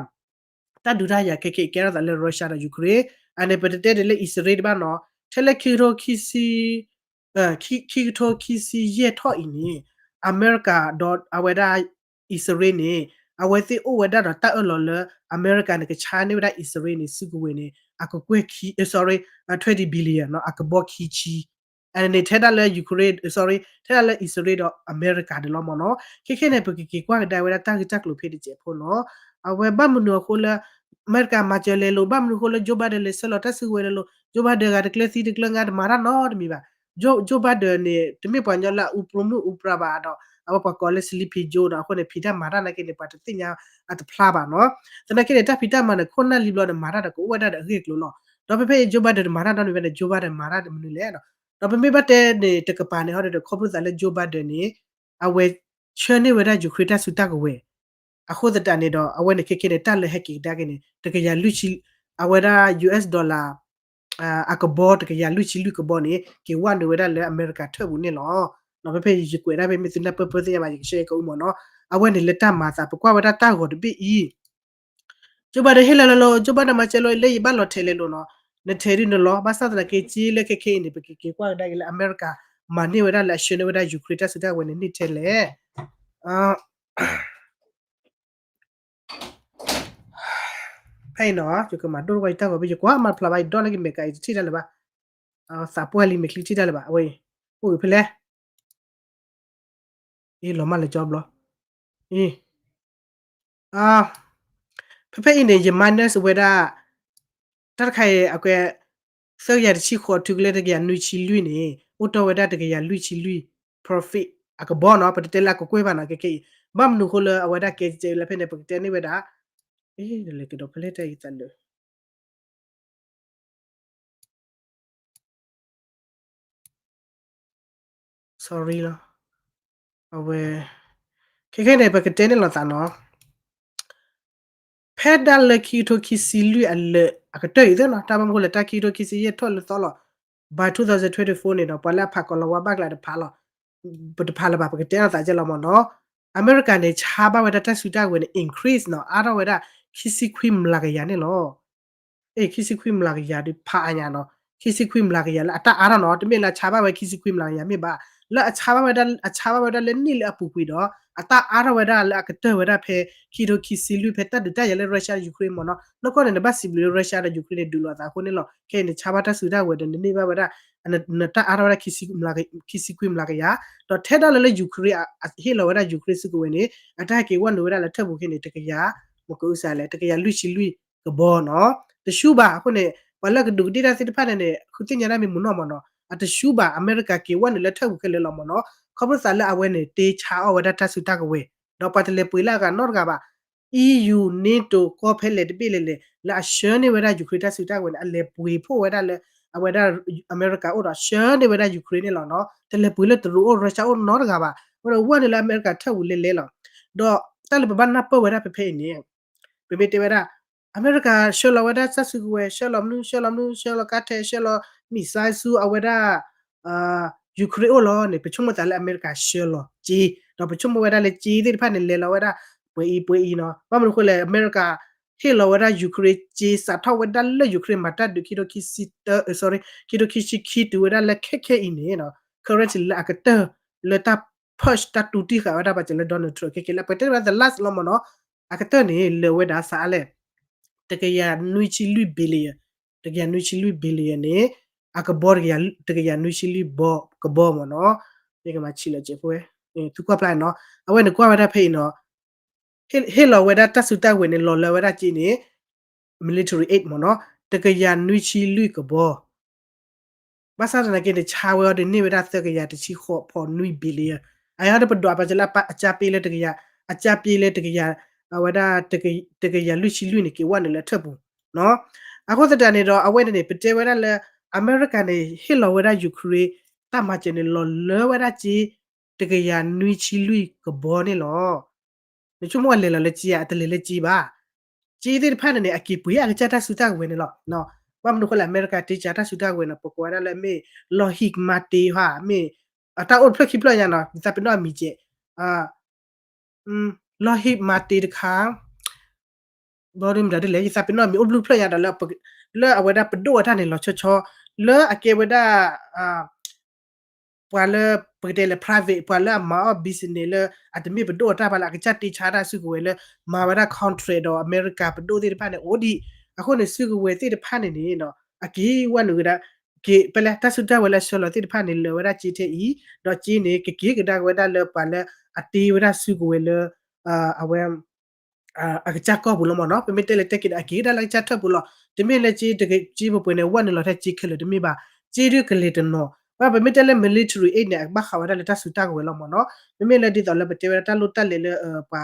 တၢ်ဒုးတၢ်ယၤခဲကဲကဲထီၣ်သးလၢ Russia ဒီး Ukraine, အန့ၣ် ပတတဲဒ်လၢအံၣ်စရ့လးတဘၣ်နီၤ, ထဲလၢခံကထိခံဆံ ခံကထိခံဆံယဲၢ်ထီၣ်အံၤန့ၣ် အမဲရကၤဒီးအဝဲဒၣ်အံၣ်စရ့လးန့ၣ် အဝဲသ့ၣ်အိၣ်ဝဲဒၣ်ဒီးတၢ်အၢၣ်လီၤလၢ အမဲရကၤန့ၣ် ကဆါန့ၢ်ဝဲဒၣ်အံၣ်စရ့လးန့ၣ် စုကဝဲၤန့ၣ် အကကွဲၢ်ခံ sorry, twenty billion နီၤ, အကဘီခံဆံ အန့ၣ် ထဲဒၣ်လၢ Ukraine, sorry, ထဲဒၣ်လၢအံၣ်စရ့လးဒီးအမဲရကၤန့ၣ်လီၤမ့ၢ်နီၤ. ခဲခဲန့ၣ် ပကက့ၤကွၢ်ကဒါဝဲဒၣ်တၢ်ဂ့ၢ်တၢ်ကျိၤဖဲတစဲးဖိနီၤ. အဝဲဘၣ်မနုၤအဃိလၢ အမဲရကၤမၤစၢၤလဲၤလိာ်, ဘၣ်မနုၤအဃိလၢ Joe Biden လဲၤဆှၢလီၤတၢ်စုကဝဲၤလဲၤလိာ်, Joe Biden ဂၤတကျၢၤသံတကျၢၤငါ တမၤတၢ်နီတမံၤဘၣ်. Joe, Joe Biden န့ၣ် တမ့ၢ်ပှၤကညီလၢအအူပြူမုၢ်အူပြါဘၣ်ဒီး အဝဲပှၤကိးလၢ sleepy Joe ဒီး အဃိန့ၣ် ဖံးတၢ်မၤတၢ်နာ်က့န့ၣ် ပှၤတသ့ၣ်ညါအတဖျါဘၣ်နီၤ. သနာ်က့န့ၣ် တၢ်ဖံးတၢ်မၤန့ၣ် ခိၣ်နၢ်လံဘျီန့ၣ် မၤတၢ်ဒီးကအိၣ်ဝဲဒၣ်ဒီးအဂ့ၢ်အကျိၤလီၤ. ဒီးဖဲဖဲအံၤ Joe Biden တမၤတၢ်နီတမံၤဘၣ်န့ၣ် Joe Biden မၤတၢ်မနုၤလဲၣ်ဒီး ဒီးပမ့ၢ်ဘၣ်တဲန့ၣ် တကပၤန့ၣ် ဟီဒီး ခီဖျိသးလၢ Joe Biden န့ၣ် အဝဲဆှၢန့ၢ်ဝဲဒၣ် Ukraine တၢ်စုတၢ်ကဝဲၤ အဃိသတးန့ၣ်ဒီး အဝဲန့ၣ်ခဲခဲန့ၣ် တၢ်လၢဟဲက့ၤကဒါက့ၤန့ၣ် တကယၤလွံၢ်ဆံ, အဝဲဒၣ် US dollar အကဘီ တကယၤလွံၢ်ဆံလွံၢ်ကဘီန့ၣ် က့ၤဝဲနုာ်ဝဲဒၣ်လၢအမဲရကၤထၢၣ်ပူၤန့ၣ်လီၤ. ဒီးဖဲဖဲယကွဲးဒၣ်ဖဲမ့ၢ်သုနၢ်ပၢၢ်ပၢၢ်သ့ၣ်ညါဘၣ် ယကရှဲကအိၣ်မ့ၢ်နီၤ. အဝဲန့ၣ်လၢတၢ်မၤသး ပကွၢ်ဝဲဒၣ်တၢ်ဂီၤတဘ့ၣ်အံၤ Joe Biden ဟ့ၣ်လီၤလီၤလီၤ, Joe Biden မၤစၢၤလီၤလၢယဘၣ်လီၤထဲးလဲၤလိာ်နီၤ, နထဲးဒုးနလီၤ, ဘၣ်ဆၣ်သနာ်က့က့လၢခဲခဲအံၤန့ၣ် ပကက့ၤကွၢ်ကဒါက့ၤလၢအမဲရကၤ မၤန့ၢ်ဝဲဒၣ်လၢအဆှၢန့ၢ်ဝဲဒၣ် Ukraine တၢ်စုတၢ်ကဝဲၤန့ၣ်န့ၢ်ထဲလဲၣ်. ဖဲအံၤနီၤ ယကမၤဒိၣ်တဝဲယတၢ်ဂီၤဘ့ၣ် ယကွၢ်မၤတဖျါဘၣ် ယဒီၣ်န့ၢ်က့ၤမဲာ်ကၤ ယတထံၣ်တၢ်လၢၤဘၣ်, သးပှၢ်လံ မဲာ်ချံထံၣ်တၢ်လၢၤဘၣ် အဝဲအံၤ အိၣ်ဂ့ၤဖဲလဲၣ် အံၤ လီၤမၢ်လၢကၠီဘျီ အံၤ ဖဲဖဲအံၤန့ၣ် ယ minus ဝဲဒၣ် တၢ်တခါအံၤ အကွဲ သၢကယၤတဆံဃိး ထုကလၢတကယၤနွံဆံလွံၢ်န့ၣ် အိၣ်တီၢ်ဝဲဒၣ်တကယၤလွံၢ်ဆံလွံၢ် profit အကဘီနီၤ, ပတတဲလၢအကကွဲၢ်ဘၣ်နီၤ ခဲခဲအံၤ ဘၣ်မနုၤဃိလၢအဝဲဒၣ်ကဲကဲလၢဖဲန့ၣ် ပကတဲန့ၢ်ဝဲဒၣ် အ့ လဲၤကဒီးဖဲလဲၣ်တၢ်အံၤသးလၢ sorry လီၤ, အဝဲ ခဲခဲန့ၣ် ပကတဲန့ၢ်လိာ်သးနီၤ, ဖဲဒၣ်လၢခံကထိခံဆံလွံၢ်အလၢာ် အကတၢၢ်အံၤသ့ၣ်နီၤ, တၢ်ဘၣ်မနုၤဃိလဲၣ် တၢ်ခံကထိခံဆံယဲၢ်ထီၣ်လၢသီလီၤ, by two thousand twenty-four န့ၣ်ဒီး ပှၤလၢအဖးကီၤလီၤဝါဘၣ်ကျါတဖးလီၤ, ပတဖးလၢၤဘၣ် ပကတဲလိာ်သးကဲလီၤမ့ၢ်နီၤ, အမဲရကၤန့ၣ် ဆါဘၣ်ဝဲဒၣ်တၢ်စုတၢ်ကဝဲၤန့ၣ် increase နီၤ, အါထီၣ်ဝဲဒၣ် ခံဆံခွံမျးကယၤန့ၣ်လီၤ. အ့ ခံဆံခွံမျးကယၤဒုးဖးအါညါနီၤ, ခံဆံခွံမျးကယၤလၢအတၢ်အါထီၣ်နီၤ, တမ့ၢ်လၢအဆါဘၣ်ဝဲခံဆံခွံမျးကယၤမ့ၢ်ဘၣ်, လၢအဆါဘၣ်ဝဲဒၣ် အဆါဘၣ်ဝဲဒၣ်လၢနံၣ်လၢအပူၤကွံာ်ဒီး အတၢ်အါထီၣ်ဝဲဒၣ်လၢအကတၢၢ်ဝဲဒၣ်ဖဲ ခံကထိခံဆံလွံၢ် ဖဲတၢ်ဒုးတၢ်ယၤလၢ Russia ဒီး Ukraine မ့ၢ်နီၤ, နီၢ်ကီၢ်န့ၣ် နဘၣ်စံးဘျုးလၢ Russia ဒီး Ukraine န့ၣ် ဒုးလိာ်သးအဃိန့ၣ်လီၤ, ခဲအံၤန့ၣ် ဆါဘၣ်တၢ်စုတၢ်ကဝဲၤဒီး နန့ၢ်ဘၣ်ဝဲဒၣ် နတၢ်အါထီၣ်ဝဲဒၣ် ခံဆံခွံမျးကယၤ, ဒီးထဲဒၣ်လၢလၢ Ukraine ဟ့ၣ်လီၤဝဲဒၣ် Ukraine စုကဝဲၤန့ၣ် အတၢ်ဟဲက့ၤဝဲနုာ်ဝဲဒၣ်လၢထၢၣ်ပူၤခဲန့ၣ် တကယၤ မ့ၢ်ကအုစးလဲၣ် တကယၤလွံၢ်ဆံလွံၢ်ကဘီနီၤ, တဆူဘၣ်အဃိန့ၣ် ပှၤလၢအကဒုးကဒ့ၣ်တၢ်သ့ၣ်တဖၣ်န့ၣ်န့ၣ် ဃုသ့ၣ်ညါတၢ်မ့ၢ်မုာ်နီၢ်မ့ၢ်နီၤ, အတဆူဘၣ် အမဲရကၤက့ၤဝဲနုာ်လၢထၢၣ်ပူၤခဲလၢာ်လီၤမ့ၢ်နီၤ, ခီဖျိသးလၢအဝဲန့ၣ် တ့ဆါအီၣ်ဝဲဒၣ်တၢ်စုတၢ်ကဝဲၤ, ဒီးပှၤတလဲၤပှ့ၤလၢအဂၤနီတဂၤဘၣ် EU, NATO ကီၢ်ဖဲလဲၣ်တဘ့ၣ်လဲၣ်လဲၣ် လၢအဆှၢန့ၢ်ဝဲဒၣ် Ukraine တၢ်စုတၢ်ကဝဲၤန့ၣ် အလဲၤပှ့ၤဖှိၣ်ဝဲဒၣ်လၢ အဝဲဒၣ်အမဲရကၤအိၣ်ဒီးဆှၢန့ၢ်ဝဲဒၣ် Ukraine န့ၣ်လီၤနီၤ, တလဲၤပှ့ၤလၢတရူးအိၣ် Russia အိၣ်နီတဂၤဘၣ်, အဃိန့ၣ် ဝဲနုာ်လၢအမဲရကၤထၢၣ်ပူၤလဲၤလဲၤလီၤ, ဒီးတၢ်လၢပဘၣ်နၢ်ပၢၢ်ဝဲဒၣ်ဖဲဖဲအံၤန့ၣ် ပမ့ၢ်တဲဝဲဒၣ် အမဲရကၤဆှၢလီၤဝဲဒၣ်တၢ်စုကဝဲၤ ဆှၢလီၤမနုၤ ဆှၢလီၤမနုၤ ဆှၢလီၤကါထဲး ဆှၢလီၤ missile ဆူအဝဲဒၣ် Ukraine အိၣ်လီၤန့ၣ် ပဆိကမိၣ်သးလၢအမဲရကၤဆှၢလီၤစ့, ဒီးပဆိကမိၣ်ဝဲဒၣ်လၢစ့သ့ၣ်တဖၣ်န့ၣ် လဲၤလီၤဝဲဒၣ် ပှဲၤအံၤပှဲၤအံၤနီၤ, ဘၣ်မနုၤအဃိလဲၣ် အမဲရကၤ ဟ့ၣ်လီၤဝဲဒၣ် Ukraine စ့ စးထီၣ်ဝဲဒၣ်လၢ Ukraine မၤတၢ်ဒုး ခံထိခံဆံတၢ sorry ခံထိခံဆံခံတုၤဝဲဒၣ်လၢခဲခဲအံၤန့ၣ် currently လၢအကတၢၢ်လၢတၢ် push တၢ်တူၢ်တံၢ်ဃာ်ဝဲဒၣ်ပာ်စၢၤလၢ Donald Trump ခဲခဲလၢ ပတဲဝဲဒၣ် the last လီၤမ့ၢ်နီၤ, အကတၢၢ်န့ၣ် လၢာ်ဝဲဒၣ်စးလဲၣ် တကယၤနွံဆံလွံၢ် billion, တကယၤနွံဆံလွံၢ် billion န့ၣ် အကဘီ တကယၤနွံဆံလွံၢ်ဘီ ကဘီမ့ၢ်နီၤ, မ့ၢ်ကမၤဆံးလီၤစဲးဖိဝဲ, သုကွၢ်ဖျါနီၤ, အဝဲန့ၣ်ကွၢ်ဝဲဒၣ်ဖဲအံၤနီၤ, ဟ့ၣ်လီၤဝဲဒၣ်တၢ်စုတၢ်ဝဲၤန့ၣ် လီၤလၢဝဲဒၣ်က့န့ၣ် military aid မ့ၢ်နီၤ, တကယၤနွံဆံလွံၢ်ကဘီ ဘၣ်ဆၣ်သနာ်က့န့ၣ် ဆါဝဲအီၤဒ်န့ၢ်ဝဲဒၣ်သၢကယၤတဆံဃိးဖီနွံ billion အအံၤဒီးပဒွးပာ်စၢၤလၢအကၠါပ့လၢတကယၤ, အကၠါပ့လၢတကယၤ, အဝဲဒၣ် တကယၤလွံၢ်ဆံလွံၢ်န့ၣ် က့ၤဝဲနုာ်လၢထၢၣ်ပူၤနီၤ. အဃိသတးန့ၣ်ဒီး အဝဲန့ၣ်န့ၣ် ပတဲဝဲဒၣ်လၢ အမဲရကၤန့ၣ် ဟ့ၣ်လီၤဝဲဒၣ် Ukraine တၢ်မၤစၢၤန့ၣ် လီၤလၢဝဲဒၣ်က့ တကယၤနွံဆံလွံၢ်ကဘီန့ၣ်လီၤ. နဆိကမိၣ်အလဲၤလီၤလၢက့ဧါ, အတလဲၤလၢက့ဘၣ်. က့သ့ၣ်တဖၣ်န့ၣ်န့ၣ် အက့ၤပှ့ၤအကစၢ်တၢ်စုတၢ်ကဝဲၤန့ၣ်လီၤ. ဘၣ်မနုၤဃိလၢအမဲရကၤတ့ကၢ်တၢ်စုတၢ်ကဝဲၤန့ၣ် ပကိးဝဲဒၣ်လၢမ့ၢ် Lockheed Martin ဟါ, မ့ၢ် အတၢ်အိၣ်တဖျၢၣ်ခံဖျၢၣ်ညါနီၤ, ယသးပ့ၤနီၣ်အမံၤကဲး, Lockheed Martin တခါ ဘီဒမတၤဒ်လဲၣ်, ယသးပ့ၤနီၣ်မံၤအိၣ်ဘျုးဖျၢၣ်ညါဒီးလၢ လၢအဝဲဒၣ်ပဒိၣ်အတၢ်န့ၣ်လီၤဆီဆီ လၢအကဲဝဲဒၣ် ပှၤလၢပကတဲလၢ private ပှၤလၢအမၤအီၣ် business လၢ အတမ့ၢ်ပဒိၣ်အတၢ်ဘၣ်လၢအကစၢ်တ့ဆါတၢ်စုကဝဲၤလၢ မၤဝဲဒၣ် contract ဒီးအမဲရကၤပဒိၣ်သ့ၣ်တဖၣ်န့ၣ် အိၣ်ဒံး. အဃိန့ၣ် စုကဝဲၤသ့ၣ်တဖၣ်န့ၣ်န့ၣ် အက့ၤဝဲနုာ်ဝဲဒၣ် က့ၤပလဲတၢ်စုတၢ်ဝဲၤလၢအဆှၢလီၤသ့ၣ်တဖၣ်န့ၣ် လၢာ်ဝဲဒၣ်က့ထဲအံၤ, ဒီးက့န့ၣ် ကက့ၤကဒါက့ၤဝဲဒၣ်လၢပှၤလၢအတ့ဝဲဒၣ်စုကဝဲၤလၢ အဝဲ အကစၢ်ကီၢ်ပူၤလီၤမ့ၢ်နီၤ. ပမ့ၢ်တဲလၢတဲက့ၤဒီး အက့ၤကဒါလၢကစၢ်ထၢၣ်ပူၤလီၤ. တမ့ၢ်လၢက့ က့ပှဲၤပှဲၤန့ၣ် ဝဲနုာ်လီၤထဲက့ခဲလၢာ်တမ့ၢ်ဘၣ်. က့ဒုးကလဲၤတနီၤ ဘၣ်ပမ့ၢ်တဲလၢ military aid န့ၣ် အဘၣ်ဃးဝဲဒၣ်လၢတၢ်စုတၢ်ကဝဲၤလီၤမ့ၢ်နီၤ. မ့မ့ၢ်လၢဒ်သိးလၢပတဲဝဲဒၣ်တၢ်လိၣ်တၢ်လဲၤလၢ ပှ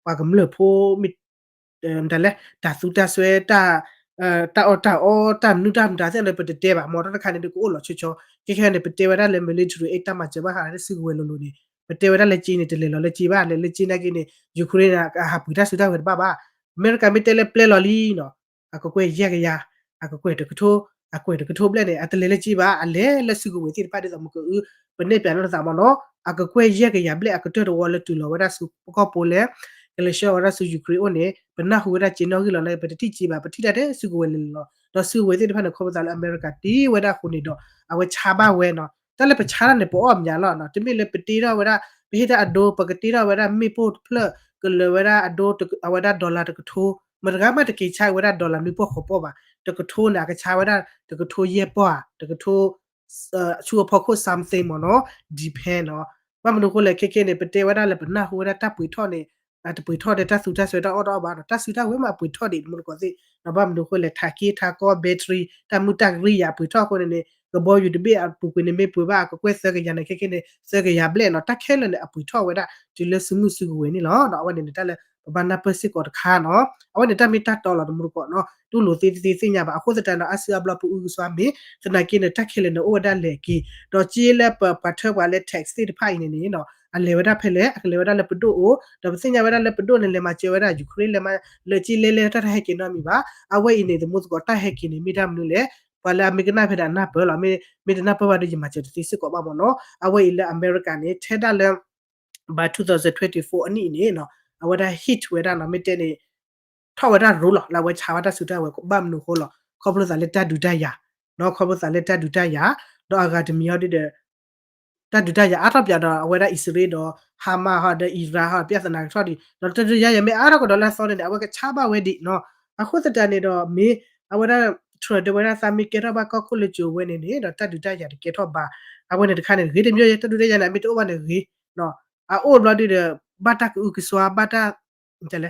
ၤကမျၢၢ်ဖိ မ့ၢ် တၢ်လဲၣ် တၢ်သူတၢ်စွဲ တၢ်အီၣ်တၢ်အီ တၢ်မနုၤတၢ်မတၤသ့ၣ်န့ၣ် ပတတဲဘၣ် မ့ၢ်တၢ်တခါန့ၣ် ဒုးကအိၣ်လီၤဆီဆီ. ခဲခဲန့ၣ် ပတဲဝဲဒၣ်လၢ military aid တၢ်မၤစၢၤဘၣ်ဃးလၢစုကဝဲၤလိၤလိၤန့ၣ် ပတဲဝဲဒၣ်လၢက့န့ၣ် တလဲၤလီၤလၢက့ဘၣ် လဲၤလၢက့နာ်က့န့ၣ် Ukraine န့ၣ် အဟးပှ့ၤတၢ်စုတၢ်ဝဲၤတဘၣ်ဘၣ်. အမဲရကၤမ့ၢ်တဲလၢပျဲလီၤလံနီၤ အကကွဲၢ်ယဲၢ်ကယၤ အကကွဲၢ်တကထိ အကွဲၢ်တကထိဘျဲၣ်န့ၣ် အတလဲၤလၢက့ဘၣ် အလဲၤလၢစုကဝဲၤသ့ၣ်တဖၣ်ဒ်သိးမ့ၢ်ကအု ပနဲၣ်ပၠးနီၢ်သးမ့ၢ်နီၤ အကကွဲၢ်ယဲၢ်ကယၤဘျဲၣ် အကတၢၢ်တဝီလၢတုၤလီၤဝဲဒၣ်ဆူကီၢ်ပူၤလဲၣ် ကလဲၤဆှၢဝဲဒၣ်ဆူ Ukraine အိၣ်န့ၣ် ပနၢ်ဟူဝဲဒၣ်က့နီၣ်ဂံၢ်လီၤန့ၣ် ပတထံၣ်က့ဘၣ် ပထံၣ်တၢ်ထဲစုကဝဲၤလၢာ်လီၤ ဒီးစုကဝဲၤသ့ၣ်တဖၣ်န့ၣ် ခီဖျိသးလၢအမဲရကၤတ့ဝဲဒၣ်အဃိန့ၣ်ဒီး အဝဲဆါဘၣ်ဝဲနီၤ တၢ်လၢပဆါတၢ်န့ၣ် ပအီၣ်မးလီၤနီၤ တမ့ၢ်လၢပတ့ထီၣ်ဝဲဒၣ် ပဟ့ၣ်တၢ်အဒိ ပကတ့ထီၣ်ဝဲဒၣ်မ့ၣ်ပိၢ်တဖျၢၣ် ကလၢၤဝဲဒၣ်အဒိ အဝဲဒၣ် dollar တကထိ မတဂၤမးတက့ၤဆါဝဲဒၣ် dollar နွံပီၢ်ဃိးပီၢ်ဘၣ် တကထိန့ၣ် အကဆါဝဲဒၣ် တကထိယဲၢ်ပီၢ်ဧါ တကထိ ဆူအဖီခိၣ် something မ့ၢ်နီၤ depend နီၤ ဘၣ်မနုၤအဃိလဲၣ် ခဲခဲန့ၣ် ပတဲဝဲဒၣ်လၢပနၢ်ဟူဝဲဒၣ်တၢ်ပှ့ၤထီၣ်န့ၣ် တပှ့ၤထီၣ်ဒီးတၢ်သူတၢ်စွဲတၢ်အီၣ်တၢ်အီဘၣ်ဒီး တၢ်စုတၢ်ဝဲၤမးအပှ့ၤထီၣ်ဒံးတမူတကိးသ့ၣ် ဘၣ်မနုၤအဃိလဲၣ် ထးက့ထးကီ battery တၢ်မုၢ်တၢ်ကရံၣ်ယၤအပှ့ၤထီၣ်အဃိန့ၣ်န့ၣ် ကဘီယူၤတဘ့ၣ်အပူၤကွံာ်န့ၣ်မ့ၢ်ပှ့ၤဘၣ် အကကွဲၢ်သၢကယၤန့ၣ် ခဲခဲန့ၣ် သၢကယၤဘျဲၣ်နီၤ တၢ်ခဲလၢာ်န့ၣ် အပှ့ၤထီၣ်ဝဲဒၣ် တုၤလၢစုမုၢ်စုကဝဲၤန့ၣ်လီၤ. အဝဲန့ၣ်န့ၣ်တၢ်လၢ ပဘၣ်နၢ်ပၢၢ်စ့ၢ်ကီးတခါနီၤ အဝဲန့ၣ်တၢ်မ့ၢ်တၢ်တီလီၤတမူတကိးနီၤ တူၢ်လိာ်သ့တသ့သ့ၣ်ညါဘၣ် အဃိသတးဒီး အါစုအါဘျီပအုကစွါမ့ၢ် သနာ်က့န့ၣ် တၢ်ခဲလၢာ်န့ၣ် အိၣ်ဝဲဒၣ်လဲၤက့ၤ ဒီးက့လၢပပှၤထၢပှၤလၢ tax သ့ၣ်တဖၣ်အံၤန့ၣ်န့ၣ် အလဲၤဝဲဒၣ်ဖဲလဲၣ် အကလဲၤဝဲဒၣ်လၢပဒိၣ်အိၣ် ဒီးပသ့ၣ်ညါဝဲဒၣ်လၢပဒိၣ်န့ၣ် လဲၤမၤစၢၤဝဲဒၣ် Ukraine လဲၤမၤ လၢက့လဲၤလဲၤတၢ်တဟဲက့ၤနီတမံၤဘၣ် အဝဲအံၤန့ၣ် တမူတကိးတၢ်ဟဲက့ၤန့ၣ် မ့ၢ်တၢ်မနုၤလဲၣ် ပှၤလၢအမ့ၢ်ကနၣ်ဖဲဒၣ်အနၢ်ပၢၢ်လီၤ မ့ၢ်တနၢ်ပၢၢ်ဘၣ်ဒီးယမၤစၢၤတသ့စ့ၢ်ကီးဘၣ်မ့ၢ်နီၤ အဝဲအံၤလၢအမဲရကၤန့ၣ် ထဲဒၣ်လၢ by twenty twenty-four အနံၣ်အံၤန့ၣ် အဝဲဒၣ် hit ဝဲဒၣ်နီၤ မ့ၢ်တဲန့ၣ် ထီၣ်ဝဲဒၣ်ရူလီၤ လၢအဝဲဆါဝဲတၢ်စုတၢ်ဝဲၤ ဘၣ်မနုၤအဃိလီၤ ခီဖျိသးလၢတၢ်ဒုးတၢ်ယၤ ခီဖျိသးလၢတၢ်ဒုးတၢ်ယၤ ဒီးအဂၤတမံၤဟီဒ်ဒီး တၢ်ဒုးတၢ်ယၤအါထီၣ်ပၠးဒီး အဝဲဒၣ်အံၣ်စရ့လးဒီး Hamas ဟီဒီး Iran ဟီ ပျၢ်သနာ်က့ထီၣ်ဒံး ဒီးတၢ်ဒုးတၢ်ယၤမ့ၢ်အါထီၣ်ကဒီးလၢအသီန့ၣ်န့ၣ် အဝဲကဆါဘၣ်ဝဲဒံးနီၤ အဃိသတးန့ၣ်ဒီး မ့ၢ်အဝဲဒၣ် Trump တဲဝဲဒၣ်သးမ့ၢ်ကဲထီၣ်ဘၣ်ကီၢ်ခိၣ်လၢကၠိၤဝဲန့ၣ်န့ၣ် ဒီးတၢ်ဒုးတၢ်ယၤတကဲထီၣ်ဘၣ် အဝဲန့ၣ်တခါန့ၣ် ဂ့ၤတမံၤ တၢ်ဒုးတၢ်ယၤန့ၣ် မ့ၢ်တအိၣ်ဘၣ်န့ၣ်ဂ့ၤ အအိၣ်ဘျီဒုဒီး ဘၣ်တၢ်ကအုကစွါ ဘၣ်တၢ် တၢ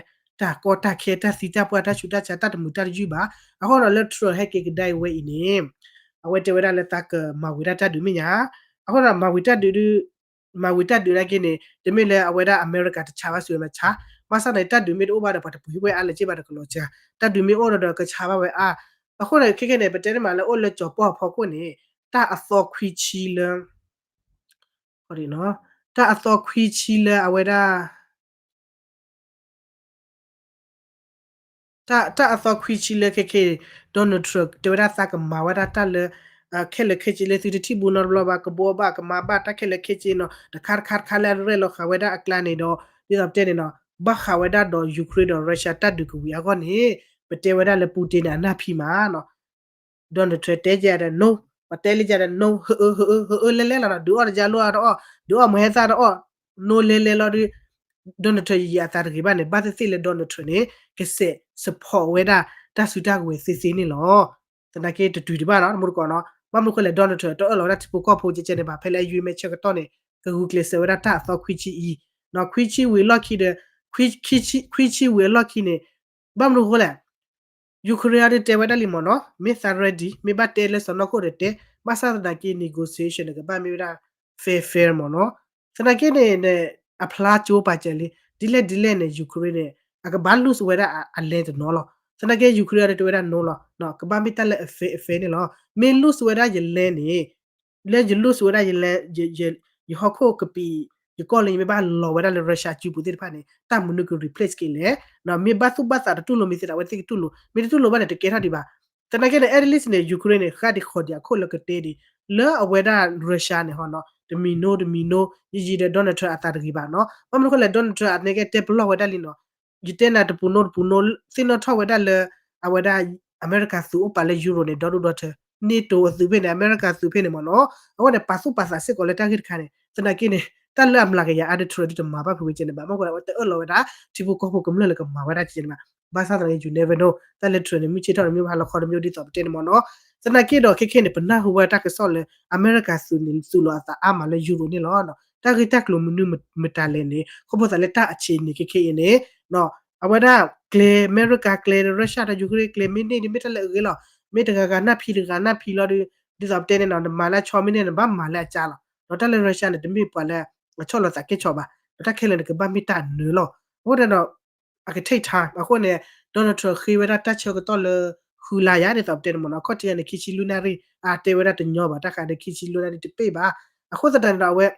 ်ကီတၢ်ခဲ တၢ်သံတၢ်ပှၢ် တၢ်ဆူးတၢ်ဆါ တၢ်တမုာ်တၢ်တယုၢ်ဘၣ် အဃိဒီးလၢ Trump ဟဲက့ၤကဒါအံၤဝဲအံၤန့ၣ် အဝဲတဲဝဲဒၣ်လၢသးကမၤဝံၤဒၣ်တၢ်ဒုးမဲာ်ညါ အဃိဒီးမၤဝံၤတၢ်ဒုးဒု မၤဝံၤတၢ်ဒုးနာ်က့န့ၣ် တမ့ၢ်လၢအဝဲဒၣ်အမဲရကၤတဆါဘၣ်စံးဝဲမ့ၢ်ဆါ ဘၣ်ဆၣ်န့ၣ် တၢ်ဒုးမ့ၢ်တအိၣ်ဘၣ်ဒီး ပှၤတပှ့ၤဝဲအါလၢၤက့ဘၣ်ဒီးကလီၤစှၤ တၢ်ဒုးမ့ၢ်အိၣ်ဒီးကဆါဘၣ်ဝဲအါ အဃိန့ၣ် ခဲခဲန့ၣ် ပတဲန့ၣ်မးလၢအိၣ်လၢကၠီၤပီၢ်အဖီခိၣ်န့ၣ် တၢ်အသီခွံဆံလၢ တၢ်အသီခွံဆံလၢအဝဲဒၣ် တၢ်အသီခွံဆံလၢခဲခဲ Donald Trump တဲဝဲဒၣ်သးကမၤဝဲဒၣ်တၢ်လၢ ခဲလၢာ်ခဲဆ့လၢသုတထံၣ်ဘူးနီတဘျီဘၣ် ကဘှီဘၣ်ကမၤဘၣ်တၢ်ခဲလၢာ်ခဲဆ့နီၤ တခါတခါတခါလၢအရဲၣ်လီၤဃာ်ဝဲဒၣ်အကျါန့ၣ်ဒီး ဒ်သိးပတဲန့ၣ်နီၤ ဘၣ်ဃးဝဲဒၣ်ဒီး Ukraine ဒီး Russia တၢ်ဒုးကဝံၤအဂီၢ်န့ၣ် ပတဲဝဲဒၣ်လၢ Putin န့ၣ် အနၢ်ဖံးမးနီၤ Donald Trump တဲယၤဒီး no ပတဲလၢယၤဒီး no ဟၢအၢ ဟၢအၢ ဟၢအၢ လဲၤလဲၤလီၤဒီး ဒုးအီၣ်တယါလိၣ်အါတအီၣ် ဒုးအီၣ်မုၢ်ဟဲသၣ်တအီၣ် no လဲၤလဲၤလီၤဒီး Donald Trump ယံာ်ယံာ်အသးတဂ့ၤဘၣ်န့ၣ် ဘၣ်သ့ၣ်သ့ၣ်လၢ Donald Trump န့ၣ် ကစဲး support ဝဲဒၣ်တၢ်စုတၢ်ကဝဲၤသ့သ့န့ၣ်လီၤ. သနာ်က့တတုၤဒံးဘၣ်နီၤ တမူတကိးနီၤ ဘၣ်မနုၤဃိလဲၣ် Donald Trump တအၢၣ်လီၤဝဲဒၣ်ထံဖိကီၢ်ဖိကဲကဲန့ၣ်ဘၣ် ဖဲလၢအယွံမဲာ်ဆၢကတီၢ်န့ၣ် ကဂုာ်ကျဲးစၢးဝဲဒၣ်တၢ်အသီခွံဆံအံၤ ခွံဆံဝံၤလီၢ်ခံဒီး ခွံဆံဝံၤအလီၢ်ခံန့ၣ်, ဘၣ်မနုၤအဃိလဲၣ်, Ukraine အံၤဒုးတဲဝဲဒၣ်လံမ့ၢ်နီၤ, မ့ၢ်သး ready, မ့ၢ်ဘၣ်တဲလၢစီၤနီၢ်ခိၣ်ဒီးတဲ, ဘၣ်ဆၣ်သနာ်က့ negotiation န့ၣ်ကဘၣ်မ့ၢ်ဝဲဒၣ် fair fair မ့ၢ်နီၤ. သနာ်က့န့ၣ် အဖျါကၠိပာ်စၢၤလံ, ဒ်လဲၣ်ဒ်လဲၣ်န့ၣ် Ukraine န့ၣ် အကဘၣ် lose ဝဲဒၣ်အ land တနီၤလီၤ. သနာ်က့ Ukraine အံၤဒုးတဲဝဲဒၣ် no လီၤ, ကဘၣ်မ့ၢ်တၢ်လၢ fair fair န့ၣ်လီၤ. မ့ၢ် lose ဝဲဒၣ်ယ land န့ၣ် လၢယ lose ဝဲဒၣ်ယ land, ယဟီၣ်ခိၣ်ကပံာ်, ယကီၢ်လၢယမ့ၢ်ဘၣ်လီၤဝဲဒၣ်လၢ Russia ကၠူပူၤသ့ၣ်တဖၣ်န့ၣ် တၢ်မနုၤက replace က့ၤလဲၣ်, မ့ၢ်ဘၣ်သူၣ်ဘၣ်သးတတူၢ်လိာ်မ့ၢ်သ့ဒီး အဝဲသ့ၣ်ကတူၢ်လိာ်, မ့ၢ်တတူၢ်လိာ်ဘၣ်န့ၣ် တကဲထီၣ်ဒံးဘၣ်. သနာ်က့န့ၣ် at least န့ၣ် Ukraine န့ၣ် ဃၣ်ဒံးဃီဒံးအခိၣ်လၢကတဲဒံး လၢအဝဲဒၣ် Russia န့ၣ်ဟီနီၤ, တမံၤနိတမံၤနိ, ယယံၤဒီး Donald Trump အသးတဂ့ၤဘၣ်နီၤ. ဘၣ်မနုၤအဃိလဲၣ် Donald Trump အန့ၣ်ကတဲပလီၢ်ဝဲဒၣ်လံနီၤ, ယတဲနၤတပူၤနိတပူၤနိ, သ့ၣ်နီၣ်ထီၣ်ဝဲဒၣ်လၢ အဝဲဒၣ် အမဲရကၤသုးအိၣ်ပာ်လၢ Europe န့ၣ် ဒီဒူၣ်ဒီထၢ, NATO အသုးဖဲန့ၣ် အမဲရကၤသုးဖဲန့ၣ်မ့ၢ်နီၤ, အဝဲန့ၣ် ပာ်သူၣ်ပာ်သးစ့ၢ်ကီးလၢတၢ်ဂ့ၢ်တခါန့ၣ်. သနာ်က့န့ၣ် တၢ်လၢအမျးကယၤအါဒုး Trump ဒုးတမၤဘၣ်ဖုးဝဲကဲန့ၣ်ဘၣ်, မ့ၢ်ကွၢ်ဝဲတအၢၣ်လီၤဝဲဒၣ် ထံဖိကီၢ်ဖိကမျၢၢ်လၢကမၤဝဲဒၣ်ကဲန့ၣ်ဘၣ်. ဘၣ်ဆၣ်သနာ်က့ you never know, တၢ်လၢ Trump န့ၣ် မုၢ်ဆ့ၣ်ထီၣ်န့ၣ် မ့ၢ်ဟါလီၤခီတမ့ၢ်ဒ်သိးပတဲန့ၣ်မ့ၢ်နီၤ. သနာ်က့ဒီးခဲခဲန့ၣ် ပနၢ်ဟူဝဲတၢ်ကစီၣ်လၢ အမဲရကၤသုးန့ၣ် သုးလီၤအသးအါမးလၢ Europe န့ၣ်လီၤ. တၢ်ဂ့ၢ်တၢ်ကျိၤမနုၤမတၤလဲၣ်န့ၣ် ခီဖျိသးလၢတၢ်အဆံးန့ၣ် ခဲခဲအံၤန့ၣ် အဝဲဒၣ်ကျဲ အမဲရကၤကျဲ Russia ဒီး Ukraine ကျဲ မ့ၢ်န့ၢ်ဒ်မ့ၢ်တၢ်လၢအဂ့ၤလီၤ. မ့ၢ်တဂၤဂၤနၢ်ဖံးတဂၤနၢ်ဖံးလီၤဒီး ဒ်သိးပတဲန့ၣ်နီၤ နမၤလၢအဆီမ့ၢ်န့ၢ် နဘၣ်မၤလၢအကၢ်လီၤ. ဒီးတၢ်လၢ Russia န့ၣ် တမ့ၢ်ပှၤလၢအဆီၣ်လီၤသးကဲဆီၣ်ဘၣ်. ဒီးတၢ်ခဲလၢာ်န့ၣ်ကဘၣ်မ့ၢ်တၢ်နၢလီၤ. အဃိန့ၣ်ဒီး အက take time အဃိန့ၣ် Donald Trump ဃ့ဝဲဒၣ်တၢ်ဆၢကတီၢ်လၢ ဃုလါယၤ ဒ်သိးပတဲန့ၣ်မ့ၢ်နီၤ, အခီၣ်ထံးယၤန့ၣ် ခံဆံလွံၢ်နၣ်ရံၣ် အတဲဝဲဒၣ်တညီဘၣ်, တၢ်ဃးဒီး ခံဆံလွံၢ်နၣ်ရံၣ်တပ့ၢ်ဘၣ်. အဃိသတးန့ၣ်ဒီး အဝဲ ဃ့အါ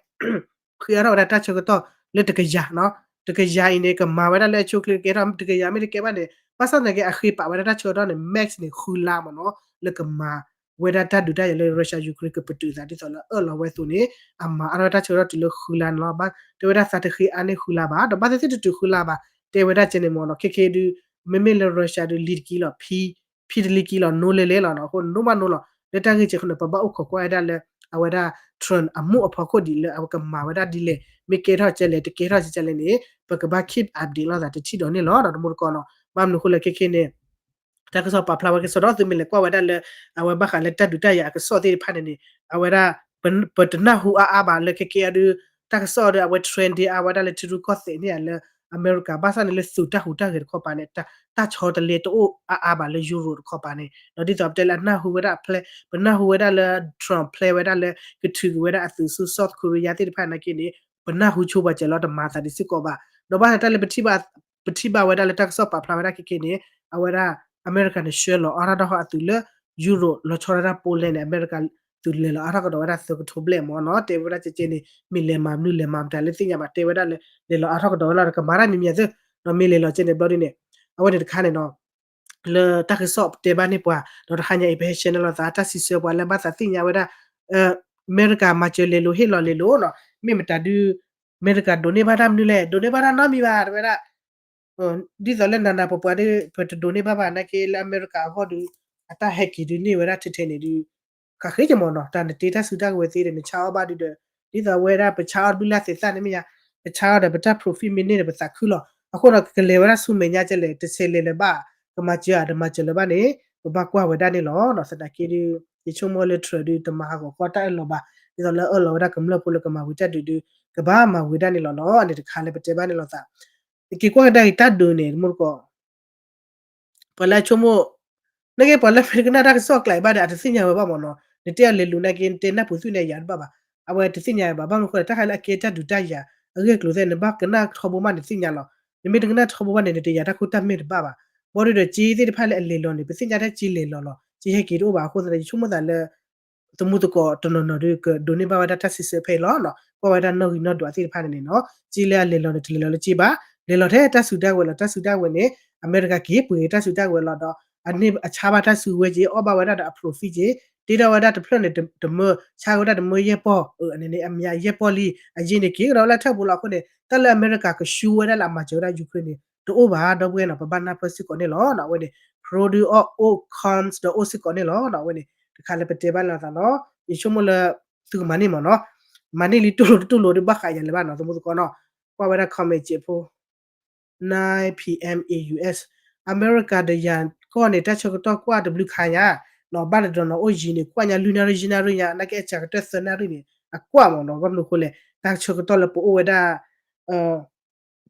ထီၣ်ဝဲဒၣ်တၢ်ဆၢကတီၢ်လၢတကယၤနီၤ, တကယၤအံၤန့ၣ် ကမၤဝဲဒၣ်လၢအဆိအချ့ကဲထီၣ်, တကယၤမ့ၢ်တကဲဘၣ်န့ၣ် ဘၣ်ဆၣ်သနာ်က့ အဃ့ပာ်ဝဲဒၣ်တၢ်ဆၢကတီၢ်န့ၣ် max န့ၣ် ဃုလါမ့ၢ်နီၤ, လၢကမၤဝဲဒၣ်တၢ်ဒုးတၢ်ယၤလၢ Russia Ukraine ကပတုာ်သးဒ်သိးလၢအၢၣ်လီၤဝဲအသိးန့ၣ် အမၤအါထီၣ်တၢ်ဆၢကတီၢ်တုၤလၢဃုလါန့ၣ်လီၤ. ဘၣ်တဲဝဲဒၣ်သးတဃ့အါန့ၢ်ဃုလါဘၣ်, ဒီးဘၣ်သ့ၣ်သ့ၣ်တတုၤဃုလါဘၣ်, တဲဝဲဒၣ်ကဲန့ၣ်မ့ၢ်နီၤ, ခဲခဲဒုး မ့မ့ၢ်လၢ Russia ဒုး လံတကံလီၤ ဖံ ဖံတလံကံလီၤ နိလဲလဲလီၤနီၤ. အဃိ နိမးနိလီၤ လၢတၢ်ဂ့ၢ်ကဲဃိန့ၣ် ပဘၣ်အိၣ်ခိးကွၢ်ဝဲဒၣ်လၢ အဝဲဒၣ် Trump အမူးအဖီခိၣ်ဒ်လဲၣ်, အဝဲကမၤဝဲဒၣ်ဒ်လဲၣ်, မ့ၢ်ကဲထီၣ်ကဲလဲၣ် တကဲထီၣ်ကဲလဲၣ်န့ၣ် ပကဘၣ် keep update လိာ်သးတထံၣ်ဒီးန့ၣ်လီၤ. ဒီးတမူတကိးနီၤ, ဘၣ်မနုၤအဃိလဲၣ် ခဲခဲန့ၣ် တၢ်ကစီၣ်ပာ်ဖျါဝဲကစီဒီး သုမ့ၢ်လဲၤကွၢ်ဝဲဒၣ်လၢ အဝဲဘၣ်ဃးလၢတၢ်ဒုးတၢ်ယၤအကစီၣ်သ့ၣ်တဖၣ်န့ၣ်န့ၣ် အဝဲဒၣ် ပတနၢ်ဟူအါအါဘၣ်လၢခဲခဲအံၤဒုး တၢ်ကစီၣ်ဒီး အဝဲ trending အါဝဲဒၣ်လၢထံရူၢ်ကီၢ်သဲးန့ၣ်ဧါလၢ အမဲရကၤ ဘၣ်ဆၣ်န့ၣ်လၢသုးတၢ်ဟူးတၢ်ဂဲၤတခီပၤန့ၣ် တၢ်ဆီတလဲတအိၣ်အါအါဘၣ်လၢ Europe တခီပၤန့ၣ် ဒီးဒ်သိးပတဲလၢအနၢ်ဟူဝဲဒၣ်အ plan, ပနၢ်ဟူဝဲဒၣ်လၢ Trump plan ဝဲဒၣ်လၢ ကထုးက့ၤဝဲဒၣ်အသုးဆူ South Korea သ့ၣ်တဖၣ်နာ်က့န့ၣ် ပနၢ်ဟူဆိပာ်စၢၤလီၤ တမၤသးဒံးစ့ၢ်ကီးဘၣ်. ဒီးဘၣ်ဆၣ်တၢ်လၢပထံၣ်ဘၣ် ပထံၣ်ဘၣ်ဝဲဒၣ်လၢတၢ်ကစီၣ်ပာ်ဖျါဝဲဒၣ်ခဲခဲန့ၣ် အဝဲဒၣ် အမဲရကၤန့ၣ် ဆှၢလီၤအါထီၣ်တၢ်ဟီၣ်အသုးလၢ Europe လီၤဆီဒၣ်တၢ် Poland န့ၣ် အမဲရကၤသုးလဲၤလီၤအါထီၣ်ကဒီးဝဲဒၣ်သၢကထိဘျဲၣ်မ့ၢ်နီၤ တဲဝဲဒၣ်ကဲကဲန့ၣ် မ့ၢ်လဲၤမၤမနုၤလဲၤမၤမတၤလၢသ့ၣ်ညါဘၣ် တဲဝဲဒၣ်လၢ လဲၤလီၤအါထီၣ်ကဒီးဝဲလီၤ ဒီးကမၤတၢ်မံၤမံၤသု ဒီးမ့ၢ်လဲၤလီၤကဲန့ၣ်ဘျီဒ်န့ၣ် အဝဲန့ၣ်တခါန့ၣ်နီၤ လၢတၢ်ကစီၣ်တဲဘၣ်န့ၢ်ပှၤ ဒီးတဟါညါအံၤ ပဟဲ share န့ၢ်လိာ်သး တၢ်စံးဆၢပှၤလၢဘၣ်သးသ့ၣ်ညါဝဲဒၣ် အမဲရကၤမၤစၢၤလဲၤလိၤဟ့ၣ်လီၤလဲၤလိၤနီၤ မ့ၢ်မတၤဒုး အမဲရကၤဒိးန့ၢ်ဘၣ်တၢ်မနုၤလဲၣ် ဒိးန့ၢ်ဘၣ်တၢ်နီတမံၤဘၣ် တဲဝဲဒၣ် ဒ်သိးလၢနၤနၤပှၤပှၤဒီး ပတဒိးန့ၢ်ဘၣ်ဘၣ် နာ်က့လၢအမဲရကၤအဂီၢ်ဒီး အတၢ်ဟဲက့ၤဒုးန့ၢ်ဝဲဒၣ်ထဲထဲန့ၣ်ဒုး ဃးဃ့ကမီၤနီၤ တၢ်နတ့တၢ်စုတၢ်ကဝဲၤသ့ဒီး နဆါအီၣ်ဘၣ်ဒုးဒီး ဒ်သိးဝဲဒၣ်ပဆါအီၣ်ဘုလၢသ့ၣ်သၣ်န့ၣ်မ့ၢ်ယါ ပဆါအီၣ်ဒီးပတၢ် profit မ့ၢ်န့ၢ်ဒီးပသးခုလီၤ အဃိဒီးကလဲၤဝဲဒၣ်ဆူမဲာ်ညါကလဲၣ် တဆဲးလဲၤလၢၤဘၣ် ကမၤစၢၤဧါ တမၤစၢၤလၢၤဘၣ်န့ၣ် ပဘၣ်ကွၢ်ဝဲဒၣ်န့ၣ်လီၤ. သနာ်က့ဒီး ယဆိကမိၣ်လၢ Trump ဒီး တမၤဟးဂီၤဃီတၢ်အၢၣ်လီၤဘၣ် ဒ်သိးလၢအၢၣ်လီၤဝဲဒၣ်ကမျၢၢ်ဖိလၢကမၤဝံၤတၢ်ဒုးဒုး ကဘၣ်မၤဝံၤဒၣ်န့ၣ်လီၤနီၤ အန့ၣ်တခါလၢပတဲဘၣ်န့ၣ်လီၤသး က့ၤကွၢ်ကဒါက့ၤတၢ်ဒုးန့ၣ် တမူတကိး ပှၤလၢအဆိကမိၣ် နာ်က့ပှၤလၢမ့ၢ်တကနၣ်တၢ်ကစီၣ်အကျါအံၤဘၣ်ဒီး အတသ့ၣ်ညါဝဲဘၣ်မ့ၢ်နီၤ နတဲအလဲၤလိၤနာ်က့ နတဲနၢ်ပူၤသုၣ်န့ၣ်ယၤတဘၣ်ဘၣ် အဝဲတသ့ၣ်ညါဝဲဘၣ် ဘၣ်မနုၤဃိလဲၣ် တၢ်ခါလၢအကဲတၢ်ဒုးတၢ်ယၤ အဂ့ၢ်အကျိၤသ့ၣ် နဘၣ်ကနၣ်ထီဘိမးနသ့ၣ်ညါလီၤ နမ့ၢ်တကနၣ်ထီဘိဘၣ်န့ၣ် နတယၤတၢ်ခိတၢ်မဲာ်တဘၣ်ဘၣ် ဘၣ်ဒီး က့သ့ၣ်တဖၣ်လၢအလဲၤလီၤန့ၣ် ပသ့ၣ်ညါတၢ်က့လဲၤလီၤလီၤ က့ဟဲက့ၤတအိၣ်ဘၣ် အဃိသတး ယဆိကမိၣ်သးလၢ သမူသကိးတနီၤနီၤဒီး ကဒိးန့ၢ်ဘၣ်ဝဲဒၣ်တၢ်စံးဆၢဖဲအံၤလီၤ. ကွၢ်ဝဲဒၣ်နီၣ်ဂံၢ်နီၣ်ဒွးသ့ၣ်တဖၣ်န့ၣ်န့ၣ်နီၤ က့လၢအလဲၤလီၤန့ၣ် တလဲၤလီၤလၢက့ဘၣ် လဲၤလီၤထဲတၢ်စုတၢ်ဝဲၤလီၤ တၢ်စုတၢ်ဝဲၤန့ၣ် အမဲရကၤက့ၤပှ့ၤတၢ်စုတၢ်ဝဲၤလီၤဒီး အန့ၣ်အဆါဘၣ်တၢ်စုဝဲက့ အီၣ်ဘၣ်ဝဲဒၣ်ဒီးအ profit က့ တ့ထီၣ်ဝဲဒၣ်တဖျၢၣ်န့ၣ် တမၢ ဆါဝဲဒၣ်တမၢယဲၢ်ပီၢ် အန့ၣ်န့ၣ် အမ့ၢ်ယဲၢ်ပီၢ်လံ အယ့ၢ်န့ၣ်က့ၤကဒီးလၢထၢၣ်ပူၤလီၤ အဃိန့ၣ် တၢ်လၢအမဲရကၤကဆူဝဲဒၣ်လၢအမၤစၢၤဝဲဒၣ် Ukraine န့ၣ် တအိၣ်ဘၣ် ဒီပုၢ်ဝဲၢ်နီၤ ပဘၣ်နၢ်ပၢၢ်စ့ၢ်ကီးန့ၣ်လီၤ. အဝဲန့ၣ် produce အိၣ် comes ဒီးအိၣ်စ့ၢ်ကီးန့ၣ်လီၤ. အဝဲန့ၣ် တခါလၢပတဲဘၣ်လီၤသးနီၤ ယဆိကမိၣ်လၢ သုကမၤန့ၢ်မ့ၢ်နီၤ မၤန့ၢ်လံတူၢ်လိာ်တတူၢ်လိာ်ဒီးဘၣ်ဃးယၤလၢၤဘၣ်နီၤ သမူသကိးနီၤ ကွၢ်ဝဲဒၣ် comment က့ဖိ nine P M A U S အမဲရကၤဒီးယၤကီၢ်န့ၣ် တၢ်ဆၢကတီၢ်ကွၢ်တဘျုးခါညါ နီၤ ဘၣ်တဒီးနီၤ အိၣ်ယံၤန့ၣ် ကွၢ်ညါလွံၢ်နၣ်ရံၣ်ယဲၢ်နၣ်ရံၣ်ညါ နာ်က့အစှၤကတၢၢ်သၢနၣ်ရံၣ်န့ၣ် အကွၢ်မ့ၢ်နီၤ ဘၣ်မနုၤအဃိလဲၣ် တၢ်ဆၢကတီၢ်လၢပအိၣ်ဝဲဒၣ်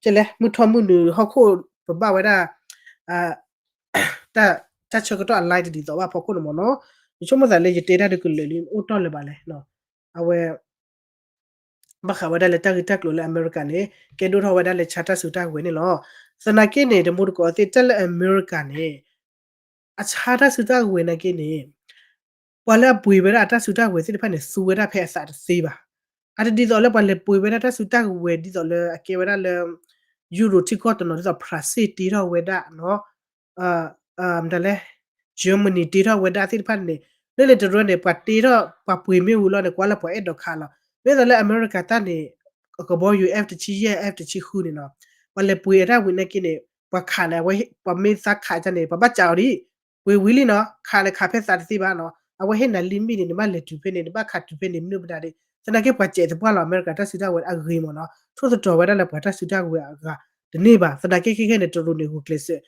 ကဲလဲၣ် မုၢ်ထီၣ်မုၢ်နုာ်ဟီၣ်ခိၣ် ပဘၣ်ဝဲဒၣ် တၢ်ဆၢကတီၢ်အ line တဒ်သိးဘၣ်အဖီခိၣ်န့ၣ်မ့ၢ်နီၤ, ယဆိကမိၣ်သးလၢယတဲတၢ်ဒုးကလၢာ်လံ အိၣ်တီၢ်လၢၤဘၣ်လဲၣ်. အဝဲ ဘၣ်ဃးဝဲဒၣ်လၢတၢ်ဂ့ၢ်တၢ်ကျိၤလၢအမဲရကၤန့ၣ် ကဲဒိၣ်ထီၣ်ဝဲဒၣ်လၢဆါတၢ်စုတၢ်ကဝဲၤန့ၣ်လီၤ. သနာ်က့န့ၣ် တမူတကိးသ့ၣ် တၢ်လၢအမဲရကၤန့ၣ် အဆါတၢ်စုတၢ်ကဝဲၤနာ်က့န့ၣ် ပှၤလၢအပှ့ၤဝဲဒၣ်အတၢ်စုတၢ်ကဝဲၤသ့ၣ်တဖၣ်န့ၣ် သူဝဲဒၣ်ဖဲအသးတသ့ဘၣ်. အတဒ်သိးလၢပှၤလဲၤပှ့ၤဝဲဒၣ်တၢ်စုတၢ်ကဝဲၤ ဒ်သိးလၢအကဲဝဲဒၣ်လၢ Europe ထံကီၢ်တနီၤ ဒ်သိး France တ့ထီၣ်ဝဲဒၣ်နီၤ မတၤလဲၣ် Germany တ့ထီၣ်ဝဲဒၣ်သ့ၣ်တဖၣ်န့ၣ် လၢန့ၣ်တရၢန့ၣ် ပှၤတ့ထီၣ် ပှၤပှ့ၤမ့ၢ်ဝံၤလီၤန့ၣ် ကွၢ်လၢပှၤအဲၣ်ဒိးခးလီၤ. မ့ၢ်သိးလၢအမဲရကၤတၢ်န့ၣ် အကဘီယူၤ F တဆံယဲၢ် F တဆံဃုန့ၣ်နီၤ ပှၤလဲၤပှ့ၤအတၢ်ဝံၤနာ်က့န့ၣ် ပှၤခးန့ၣ် ပှၤမ့ၢ်သးခးန့ၣ် ပှၤဘၣ်ကးအီၤဒ် ပှ့ၤဝံၤလံနီၤ ခးန့ၣ်ခးဖဲသးတသ့ဘၣ်နီၤ အဝဲဟ့ၣ်နၤ limit န့ၣ် နဘၣ်လဲၤတုၤဖဲန့ၣ် နဘၣ်ခးတုၤဖဲန့ၣ် မနုၤမတၤဒ် သနာ်က့ပှၤစဲးသပှၢ်လီၤ အမဲရကၤတၢ်စုတၢ်ကဝဲၤအဂ့ၤမ့ၢ်နီၤ ထိၣ်သတြီၤဝဲဒၣ်လၢပှၤတၢ်စုတၢ်ကဝဲၤအဂၤတန့ၢ်ဘၣ်. သနာ်က့ခဲခဲန့ၣ် တရူးန့ၣ် ဂုာ်ကျဲးစၢး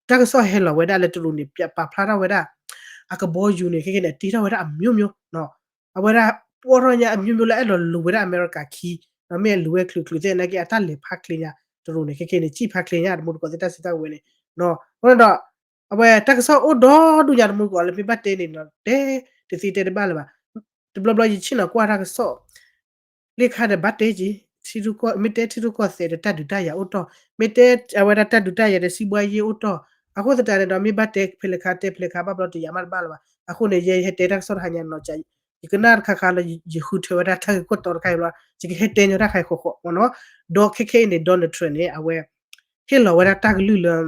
တၢ်ကစီၣ်ဟဲလီၤဝဲဒၣ်လၢတရူးန့ၣ် ပာ်ဖျါထီၣ်ဝဲဒၣ် အကဘီယူၤန့ၣ် ခဲခဲန့ၣ် အတ့ထီၣ်ဝဲဒၣ်အမျိုးမျိုးနီၤ အဝဲဒၣ် ပီၢ်ထီၣ်ညါအမျိုးမျိုးလၢအဲၣ်ဒိးလူၤဝဲဒၣ်အမဲရကၤခံ ဒီးမ့ၢ်လူၤဝဲချုးချုးသ့ၣ်နာ်က့ အတၢ်လဲၤဖးချ့ညါ တရူးန့ၣ် ခဲခဲန့ၣ် စံၣ်ဖးချ့ညါ တမူတကိးသ့ၣ်တၢ်စုတၢ်ကဝဲၤန့ၣ် အဃိန့ၣ်ဒီး အဝဲတၢ်ကစီၣ်အိၣ်ဒီဒူၣ်ညါ တမူတကိးလၢမ့ၢ်ဘၣ်တဲန့ၣ်နီၤ တဲတသ့တဲတဘၣ်လၢၤဘၣ်. တဘျီဘျီယဆ့ၣ်နီၤကွၢ်တၢ်ကစီၣ် လ့ခါဒီးဘၣ်တဲက့ၤ မ့ၢ်တဲထံရူၢ်ကီၢ်သဲးဒီးတၢ်ဒုးတၢ်ယၤအိၣ်တီၢ် မ့ၢ်တဲအဝဲဒၣ်တၢ်ဒုးတၢ်ယၤဒီး စံးဘှါယ့ၢ်အိၣ်တီၢ် အဃိသတးန့ၣ်ဒီး မ့ၢ်ဘၣ်တဲဖဲလဲၣ်ခါတဲဖဲလဲၣ်ခါ ဘၣ်ဘျီတယာ်မးတဘၣ်လၢၤဘၣ်. အဃိန့ၣ် ယဟဲတဲတၢ်ကစီၣ်တဟါညါနီၤ ယကနၣ်တခါခါလၢ ယဃုထၢဝဲဒၣ်တၢ်ဂ့ၢ်ခိၣ်တီတခါအံၤဘျီ ယကဟဲတဲညီတၢ်ခါအံၤဃီဃီမ့ၢ်နီၤ. ဒီးခဲခဲအံၤန့ၣ် Donald Trump န့ၣ် အဝဲ ဟ့ၣ်လီၤဝဲဒၣ်တၢ်ကလုၢ်လၢ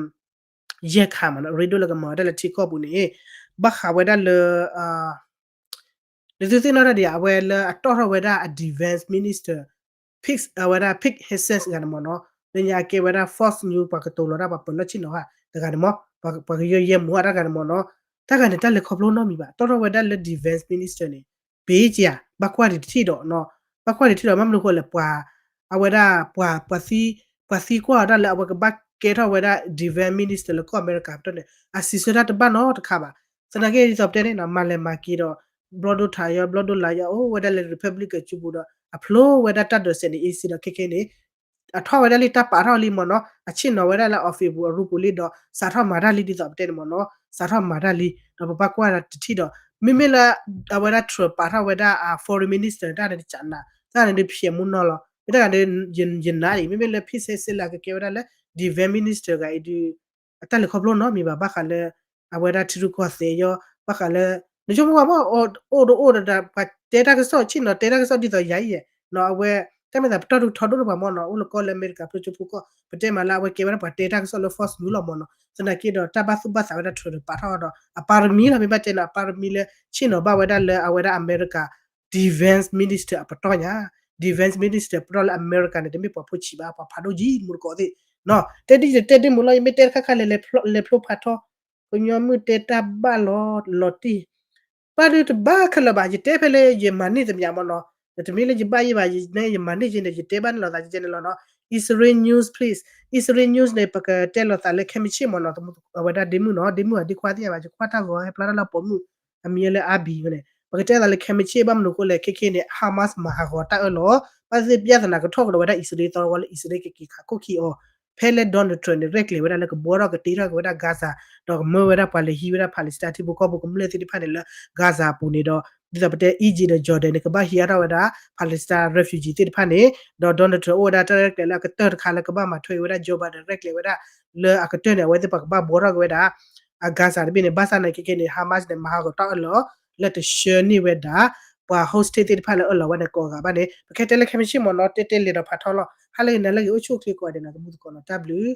ယဲၢ်ခါမ့ၢ်နီၤ ရ့ဒိၣ်လၢကမၤဝဲဒၣ်လၢထံကီၢ်ပူၤန့ၣ် ဘၣ်ဃးဝဲဒၣ်လၢ နသုသ့ၣ်နီၣ်တၢ်ဒံး အဝဲလၢအတီၣ်ထီၣ်ဝဲဒၣ်အ defense minister Pete အဝဲဒၣ် Pete Hegseth တဂၤန့ၣ်မ့ၢ်နီၤ လၢညါအကဲဝဲဒၣ် Fox News ပှၤကတိၤလီၤတၢ်ပှၤပၢၤလီၢ်ဆ့ၣ်နီၤတဂၤန့ၣ်မ့ၢ် ပှၤကယီယဲၢ်မူအတၢ်တဂၤန့ၣ်မ့ၢ်နီၤ တၢ်ဂၤန့ၣ် တၢ်လဲၤခီဖျိနီတမံၤဘၣ် တီၣ်ထီၣ်ဝဲဒၣ်လၢ defense minister န့ၣ် ဘ့ကယၤ ဘၣ်ကွၢ်ဒံးတထံၣ်ဒီးနီၤ ဘၣ်ကွၢ်ဒံးတထံၣ်ဒီး ဘၣ်မနုၤဃိလဲၣ် ပှၤ အဝဲဒၣ် ပှၤ ပှၤသံကွၢ်တၢ်လၢအဝဲကဘၣ်ကဲထီၣ်ဝဲဒၣ် defense minister လၢကီၢ်အမဲရကၤပတီၢ်န့ၣ် အစံးဆၢတၢ်တဘၣ်နီတခါဘၣ်. သနာ်က့ဒ်သိးပတဲန့ၣ်နီၤ မၤလဲၤမၤက့ၤဒီး ဘျီဒိၣ်ထးယီ ဘျီဒိၣ်လါယီ အိၣ်ဝဲဒၣ်လၢ Republican စုပူၤဒီး အဖျိဝဲဒၣ်တၢ်ဒိးစဲးန့ၣ် အ့စ့ဒီးခဲခဲန့ၣ် အထီၣ်ဝဲဒၣ်လံ တၢ်ပာ်ထီၣ်လံမ့ၢ်နီၤ အဆ့ၣ်နီၤဝဲဒၣ်လၢ office ပူၤအရူပူၤလံဒီး စးထီၣ်မၤတၢ်လံဒ်သိးပတဲန့ၣ်မ့ၢ်နီၤ စးထီၣ်မၤတၢ်လံ ဒီးပဘၣ်ကွၢ်တၢ်တထံၣ်ဒီး မ့မ့ၢ်လၢ အဝဲဒၣ် Trump ပာ်ထီၣ်ဝဲဒၣ်အ foreign minister တၢ်န့ၣ်တကးနး တၢ်န့ၣ်ဒုးဖျဲးမူနီၤလီၤ မ့ၢ်တၢ်ဂၤန့ၣ် ယနာ်အံၤ မ့မ့ၢ်လၢ Pete Hegseth လၢအကကဲဝဲဒၣ်လၢ defense minister တဂၤအံၤဒုး အတၢ်လဲၤခီဖျိနီတမံၤဘၣ် ဘၣ်ဃးလၢ အဝဲဒၣ်ထံရူၢ်ကီၢ်သဲးယီ ဘၣ်ဃးလၢ နဆိကမိၣ်ဘၣ်မ့ၢ် အိၣ်တအိၣ်ဒီး ပှၤတဲတၢ်ကစီၣ်ဆ့ၣ်နီၤ တဲတၢ်ကစီၣ်ဒ်သိးယၤအံၤယဲၢ် နီၤ အဝဲ တၢ်မ့ၢ်သးပတီၢ်ဒုးထီဒိၣ်တပှၤမ့ၢ်နီၤ အိၣ်လၢကီၢ်လၢအမဲရကၤဖျိကၠိဖိကီၢ် ပတဲမးလၢအဝဲကဲဝဲဒၣ်ပှၤတဲတၢ်ကစီၣ်လၢ Fox News လီၤမ့ၢ်နီၤ သနာ်က့ဒီး တၢ်ဘၣ်သူၣ်ဘၣ်သးဝဲဒၣ် Trump ပာ်ထီၣ်ဒီး အပါရမီလီၤ မ့ၢ်ဘၣ်တဲနီၤ အပါရမီလၢ ဆ့ၣ်နီၤဘၣ်ဝဲဒၣ်လၢအဝဲဒၣ်အမဲရကၤ defense minister အပတီၢ်ညါ defense minister ပတီၢ်လၢအမဲရကၤန့ၣ် တမ့ၢ်ပှၤဖိဆံးဘၣ် ပှၤဖးဒိၣ်ယံၤ မူတကိးသ့ၣ် နီၤ တဲဒ်ယတဲဒ်မူလီၤ ယမ့ၢ်တဲတခါခါလဲၤလဲၤဖျိဖးထီ ကညီမုၢ်တဲတၢ်ဘၣ်လီၤ လီၤတံၢ် ဘၣ်ဒုးတဘၣ်ခဲလၢာ်ဘၣ် ယတဲဖဲလၢယမၤန့ၢ်သမံးမ့ၢ်နီၤ တမ့ၢ်လၢယဘၣ်ယဲဘၣ် ယမၤန့ၢ်ယဲန့ၣ် ယတဲဘၣ်န့ၣ်လီၤသးယဲန့ၣ်လီၤနီၤ Israel news please Israel news န့ၣ် ပကတဲလီၤသးလၢခဲမုၢ်ဆ့ၣ်မ့ၢ်နီၤ အဝဲဒၣ်ဒ့မုၣ်နီၤ ဒ့မုၣ်အဒ့ခွါသ့ၣ်ညါဘၣ် ယကွၢ်တၢ်ဂီၤဟဲဖျါထီၣ်လၢပိာ်မုၣ် အမံၤလၢ Abi န့ၣ် ပကတဲသးလၢခဲမုၢ်ဆ့ၣ် ဘၣ်မနုၤအဃိလဲၣ် ခဲခဲန့ၣ် Hamas မၤဟးဂီၤတၢ်အၢၣ်လီၤ ဘၣ်သ့ၣ်သ့ၣ် ပြဿနာ ကထီၣ်ကဒီးဝဲဒၣ်အံၣ်စရ့လးသီတဝီလၢအံၣ်စရ့လးကက့ၤခးခိၣ်ခံအီၤ ဖဲလၢ Donald Trump န့ၣ် ရဲၣ်ကျဲၤဝဲဒၣ်လၢကဘှီထီၣ်ကတ့ထီၣ်က့ၤဝဲဒၣ် Gaza ဒီးကမၢဝဲဒၣ်ပှၤလဲၤဟံးဝဲဒၣ် Palestine ထံဖိကီၢ်ဖိကမျၢၢ်သ့ၣ်တဖၣ်န့ၣ်လၢ Gaza အပူၤန့ၣ်ဒီး ဒ်သိးပတဲ Egypt ဒီး Jordan န့ၣ် ကဘၣ်ဟံးအါထီၣ်ဝဲဒၣ် Palestine refugee သ့ၣ်တဖၣ်န့ၣ် ဒီး Donald Trump အိၣ်ဝဲဒၣ်တၢ်ရဲၣ်ကျဲၤလၢအကတၢၢ်တခါလၢကဘၣ်မၤထွဲက့ၤဝဲဒၣ် Joe Biden ရဲၣ်ကျဲၤဝဲဒၣ် လၢအကတၢၢ်န့ၣ် အဝဲသ့ၣ်ပှၤကဘၣ်ဘှီထီၣ်က့ၤဝဲဒၣ် အ Gaza တဘ့ၣ်န့ၣ် ဘၣ်ဆၣ်နာ်က့ခဲန့ၣ် Hamas န့ၣ် မၤဟးဂီၤတၢ်အၢၣ်လီၤ လၢတဆှၢန့ၢ်ဝဲဒၣ် ပှၤ hostage သ့ၣ်တဖၣ်လၢအၢၣ်လီၤဝဲန့ၣ်ကိးဂၤဘၣ်န့ၣ် ပကတဲလၢခဲမုၢ်ဆ့ၣ်မ့ၢ်နီၤ တဲတဲလဲၤဒီးဖးထီလီၤ ဟါလၢအဂ့ၤ နၤလၢအဂ့ၤ အိၣ်ဆူၣ်အိၣ်ချ့ကိးဂၤဒဲးနီၤ တမူသကိးနီၤ တၢ်ဘျုး